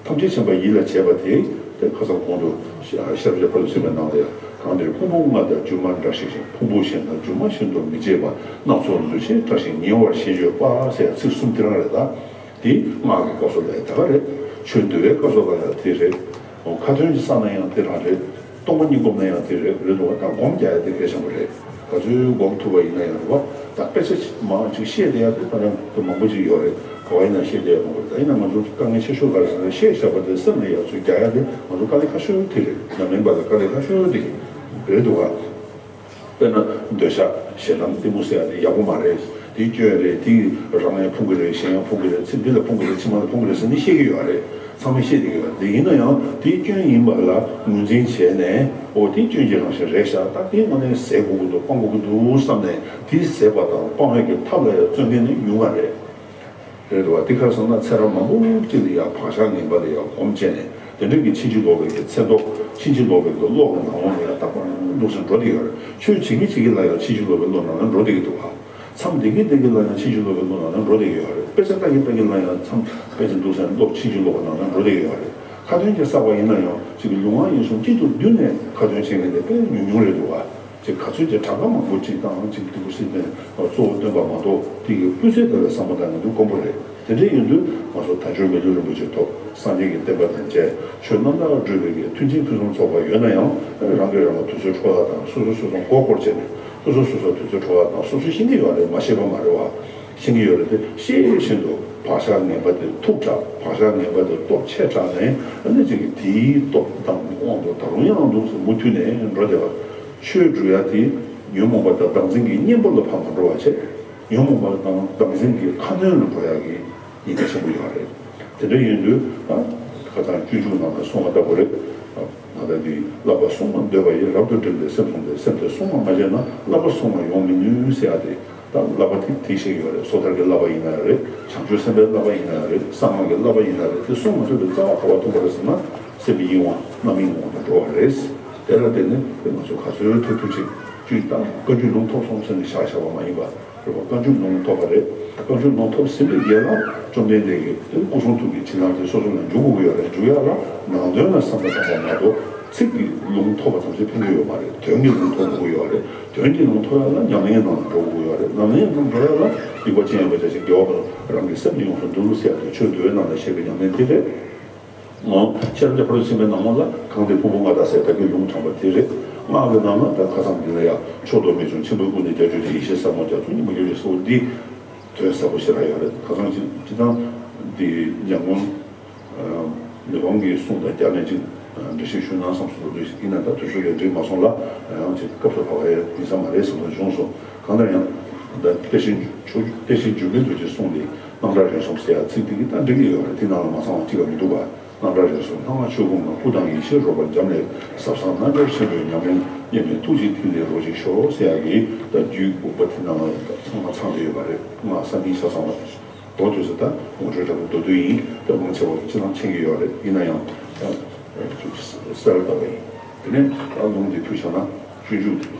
ཐམས་ཅད་མཁྱེན་པ་ཡིད་ལ་བྱེད་པ་དེ་དེ་ཁ་སང་གོང་དུ་ཤེས་རབ་ཀྱི་ཕ་རོལ་ཕྱིན་པའི་ནང་ལ་ཡང་གང་འདིར་ཕུང་པོ་ལྔ་དང་སྒྱུ་མ་འདྲ་ཞིག་ཅིང་། ཕུང་པོ་གཞན་དང་སྒྱུ་མ་གཞན་དུ་མི་བྱེད་པ། སྣ་ཚོགས་འདུ་བྱེད་བཀྲ་ཞིང་ཉེ་བར་ཞེས་བརྗོད་པ་ཟེར་ཡ་ཚིག་གསུམ་དེ་རང་རེད། ད་དེ་སྔགས་ཀྱི་སྐབས་སུ་ལ་ཡང་དེ་ག་རེད། ཆོས་འདུལ་བའི་སྐབས་སུ་ལ་ཡང་དེ་རེད། ཁ་ཏོན་ཅིག་བསགས་ན་ཡང་དེ་རང་རེད། སྟོང་པ་ཉིད་སྒོམ་ན་ཡང་དེ་རེད། རེད་འདུག་བ། ད་སྒོམ་རྒྱག་ཡ་དེ་གལ་ཆེན་པོ་རེད། ག་ཚོད་སྒོམ་ཐུབ་པ་ཡིན་ན་ཡང་རེད་བ། ད་དཔེ་ཆ་མང་ཅིག་བཤད་བསྡད་ཡ་དེ་ད་ལན་དེ་མང་པོ་ཅིག་ཡོད་རེད། ག་བ་ཡིན་ན་བཤད་བསྡད་ཡ་མང་པོ་རེད། ད་ཡིན་ན་ང་ཚོ་དཀའ་ངལ་ཆེ་ཤོས་ག་རེ་ཟེར་ན་བཤད་བཞག་པ་དེ་སེམས་ལ་ཡར་ཚུར་རྒྱག་ཡ་དེ་ང་ཚོ་དཀའ་ལས་ཁག་ཤོས་དེ་རེད། ཉམས་ལེན་པ་ལ་དཀའ་ལས་ཁག་ཤོས་དེ་རེད་འདུག་བ། དཔེར་ན་འདོད་ཆགས་ཞེ་སྡང་གཏི་མུག་ཟེར་ཡ་དེ་ཡག་པོ་མ་རེད། དེ་སྐྱོན་རེད། དེ་རང་ཡང་ཕུང་གི་རེད། གཞན་ཡང་ཕུང་གི་རེད། ཚེ་འདི་ལ་ཕུང་གི་རེད། ཕྱི་མ་ལ་ཕུང་གི་རེད་ཟེར་ནས་བཤད་ཀྱི་ཡོད་རེད། ཚང་མས་བཤད་བསྡད་ཀྱི་ཡོད་རེད། དེ་ཡིན་ན་ཡང་དེ་སྐྱོན་ཡིན་པ་ལ་ངོས་འཛིན་བྱས་ནས། འོ་དེ་སྐྱོན་གྱི་རང་བཞིན་རེད་ཤག་ད་དེ་དངོས་གནས་ཟད་དགོས་ཀྱི་འདུག་སྤང་དགོས་ཀྱི་འདུག་བསམ་ནས་དེ་ཟད་པ་དང་སྤང་བའི་གི་ཐབས་ལ་ཡང་བརྩོན་མཁན་ནི་ཉུང་བ་རེད། རེད་འདུག་བ། དེ་ག་རེ་ཟེར་ན་ཚེ་རབས་མང་པོ་ཅིག་ལ་ཡང་བག་ཆགས་ངན་པ་ལ་ཡང་སྒོམ་བྱས་ནས་དེ་འདྲ་གི་ཕྱིན་ཅི་ལོག་པའི་གི་ཚེ་ཐོག་ཕྱིན་ཅི་ལོག་པའི་གི་བློ་གི་ནང་ལོགས་ལ་ཡང་རྟག་པར་འདུག་སེ་འགྲོ་བསྡད་ཡོད་རེད། ཆོས་བྱེད་ཀྱི་བྱེད་ཀྱི་ལ་ཡང་ཕྱིན་ཅི་ལོག་པའི་བློ་ནང་ལ་འགྲོ་བསྡད་ཀྱི་འདུག་བ། མཚམས་བསྡད་ཀྱི་བསྡད་ཀྱི་ལ་ཡང་ཕྱིན་ཅི་ལོག་པའི་བློ་ནང་ལ་འགྲོ་བསྡད་ཀྱི་ཡོད་རེད། དཔེ་ཆ་ལྟ་གི་ལྟ་གི་ལ་ཡང་མཚམས་དཔེ་ཆ་འདུག་སེ་བློ་ཕྱིན་ཅི་ལོག་པའི་ནང་ལ་འགྲོ་བསྡད་ཀྱི་ཡོད་རེད། ཁ་ཏོན་ཅིག་བསགས་པ་ཡིན་ན་ཡང་ཅིག་གི་ལུས་ངག་ཡིད་གསུམ་གཅིག་ཏུ་བསྡུས་ནས་ཁ་ཏོན་བྱེད་མཁན་དེ་དཔེ་ཉུང་ཉུང་རེད་འདུག་བ། ཅིག་ག་ཚོད་ཀྱི་གྲངས་ཀ་མང་པོ་ཅིག་དང་ཅིག་ཏུ་སྲིད་པའི་གཙོ་བོ་སྟོན་པ་མ་གཏོགས་དེ་གི་སྤུས་ཚད་དེ་ལ་བསམ་བློ་བཏང་ཡོང་དུས་དཀོན་པོ་རེད། དེ་འདྲ་ཡིན་དུས་ང་ཚོ་དལ་འབྱོར་མི་ལུས་རིན་པོ་ཆེ་ཐོབ། སངས་རྒྱས་ཀྱི་བསྟན་པ་དང་མཇལ། ཆོས་རྣམ་དག་བགྲོད་པའི་གི་མཐུན་རྐྱེན་ཕུན་སུམ་ཚོགས་པ་ཡོད་ན་ཡང་རང་གིས་རང་ལ་དུས་ཚོད་འཕྲོ་བརླག་དང་སོ་སོ་སོ་སོ་མགོ་སྐོར་བྱས་ནས་སོ་སོ་སོ་སོ་དུས་ཚོད་འཕྲོ་བརླག་དང་སོ་སོ་ཤེས་ཀྱི་ཡོད་རེད། མ་ཤེས་པ་མ་རེད་བ། ཤེས་ཀྱི་ཡོད་རེད་དེ། ཤེས་བཞིན་དུ་བག་ཆགས་ངན་པ་དེ་མཐུག་དྲགས། བག་ཆགས་ངན་པ་དེ་སྟོབས་ཆེ་དྲགས་ནས་ཨ་ནི་ཅིག་གིས་དེའི་སྟོབས་དང་དབང་དུ་ད་རུང་ཡང་འདུག་སེ་མུ་མཐུད་ནས་འགྲོ་བསྡད་པ། ཆོས་སྒྲུབ་ཡ་དེ་ཉོན་མོངས་པ་དང་བདག་འཛིན་གྱི་གཉེན་པོ་ལ་ཕར་མ་འགྲོ་བ་བྱས། ཉོན་མོངས་པ་དང་བདག་འཛིན་གྱི་ཁ་གནོན་ལ་འགྲོ་ཡ་གི་ཉེན་ཁ་ཆེན་པོ་ཡོད་རེད། དེ་འདྲ་ཡིན་དུས་ད་ཁ་སང་སྤྱོད་འཇུག་ནང་ལ་གསུངས་པ་ལྟ་བུ་རེད། ང་དང་གིས་བསླབ་པ་བསྲུང་བར་འདོད་པ་ཡིས། རབ་ཏུ་བསྒྲིམས་ཏེ་སེམས་བཟུང་སྟེ། སེམས་དེ་བསྲུང་བར་མ་བྱས་ན། བསླབ་པ་བསྲུང་བར་ཡོང་མི་ནུས་ཟེར་ཡ་དེ། ད་བསླབ་པ་དེ་དེ་བཤད་ཀྱི་ཡོད་རེད། སོ་ཐར་གྱི་བསླབ་པ་ཡིན་ན་ཡང་རེད། བྱང་ཆུབ་སེམས་དཔའི་བསླབ་པ་ཡིན་ན་ཡང་རེད། གསང་སྔགས་ཀྱི་བསླབ་པ་ཡིན་ན་རེད། དེ་བསྲུང་མ་ཐུབ་པའི་རྩ་བ་ག་པར་ཐུག་པ་རེད་ཟེར་ན། སེམས་ཀྱི་གཡེང་བ་རྣམ་གཡེང་ངོ་ལ་འགྲོ་བ་རེད། དེ་ལ་བརྟེན་ནས་དེ་ང་ཚོ་ག་ཚོད་ཐུབ་ཐུབ་ཅིག་ཅིག་ད་བཀའ་བརྒྱུད་ལུང་ཐོབ་སོང་ཟེར་ནས་བཞག་བཞག་པ་མ་ཡིན་པ། རེད་པ། བཀའ་བརྒྱུད་ལུང་ཐོབ་པ་རེད། བཀའ་བརྒྱུད་ལུང་ཐོབ་ཟིན་པའི་རྗེས་ལ་བཅོམ་ལྡན་འདས་ཀྱིས་དེ་སྐུ་གསུང་ཐུགས་ཀྱི་བྱིན་རླབས་དེ་སོ་སོ་ལ་འཇུག་དགོས་ཀྱི་ཡོད་རེད། འཇུག་ཡག་ལ་ནང་དོན་ལ་བསམ་བློ་བཏང་བ་མ་གཏོགས་ཚིག་གི་ལུང་ཐོབ་པ་ཙམ་གྱིས་ཕན་གྱི་ཡོད་མ་རེད། དོན་གྱི་ལུང་ཐོབ་དགོས་ཀྱི་ཡོད་རེད། དོན་གྱི་ལུང་ཐོབ་ཡག་ལ་ཉམས་ལེན་ནང་ལ་འགྲོ་དགོས་ཀྱི་ཡོད་རེད། ཉམས་ལེན་ནང་འགྲོ་ཡག་ལ་སྡིག་པ་ཅི་ཡང་མེད་པ་བྱས་ཤིང་དགེ་བ་རང་གི་སེམས་ནི་ཡོངས་སུ་འདུལ་ཟེར་ཡག་དེ་ཆོས་འདུལ་བའི་ནང་ལ་བཤད་པའི་ཉམས་ལེན་དེ་རེད། ཤེས་རབ་ཀྱི་ཕ་རོལ་ཕྱིན་པའི་ནང་ལོགས་ལ་གང་དེ་ཕུང་པོ་ལྔ་དག་ཟེར་བདག་གིས་ལུང་དྲངས་པ་དེ་རེད། སྔགས་ཀྱི་ནང་ལ་ད་ཁ་སང་འདི་ལ་ཡང་ཕྱོགས་རྡོར་རྨད་བྱུང་ཆེན་པོའི་སྐུ་ནི་རྒྱ་མཚོ་ཆེ། ཡེ་ཤེས་ཟབ་མོ་རྒྱ་མཚོ་སྙིང་པོ་རྒྱ་མཚོ་ཟེར་བ་འདི་དོན་ཟབ་པོ་ཞེ་དྲག་ཡོད་རེད། ཁ་སང་སྤྱི་སྤྱི་བཏང་འདི་འཇམ་མགོན་ལེགས་དབང་གི་གསུང་དང་སྦྱར་ནས་ཅིག་འགྲེལ་བཤད་ཞུས་ན་བསམ་སོང་། འདུག་ཡིན་ན་ད་དུས་ཚོད་ལས་འགྲིག་མ་སོང་ལ་ཡང་ཅིག་སྐབས་སུ་བབས་པ་ཡིན་ས་མ་རེད་བསམ་བསམ་བྱུང་སོང་། གང་ལྟར་ཡང་ད་དཔེ་ཆེན་ཆོས་དཔེ་ཆེན་འབྱུང་པོའི་རྡོ་རྗེའི་གསུང་འདི་སྣང་གྲགས་རིགས་གསུམ་ཟེར་ཡ་ཚིག་འདི་གི་ད་འགྲིག་གི་ཡོད་རེད། དེ་ནང་ལ་མ་ཚང་བ་གཅིག་ཀྱང་མི་འདུག་ག་སྣང་གྲགས་རིགས་གསུམ་སྣང་བ་ཆོས་ཕུང་ལ་སྐུ་དང་ཡེ་ཤེས་རོལ་པར་འབྱམས་ལས་ཟབ་གསང་རྣལ་འབྱོར་ཆེན་པོའི་ཉམས་ལེན་སྙེ་མའི་ཐུགས་རྗེའི་ཐིག་ལེར་རོ་གཅིག་ཤོག་ཟེར་ཡ་གི་ད་རྒྱུད་འུག་པ་དེ་ནང་ལ་ད་ཚང་མ་ཚང་བསྡད་ཡོད་པ་རེད། སྔགས་ས་མིང་ཆ་ཚང་བ་དེ་འོ་དུས་སུ་ད་ངོ་སྤྲོད་འདྲ་པོ་མདོར་བསྡུས་ཡིན། ད་མང་ཆེ་བ་སྤྱི་བཏང་མཁྱེན་གྱི་ཡོད་རེད། ཡིན་ན་ཡང་ད་གསལ་བཏབ་པ་ཡིན། དེ་ནས་ད་ལུང་འདི་ཕུལ་བཞག་ན་སྤྱོད་འཇུག་དེ་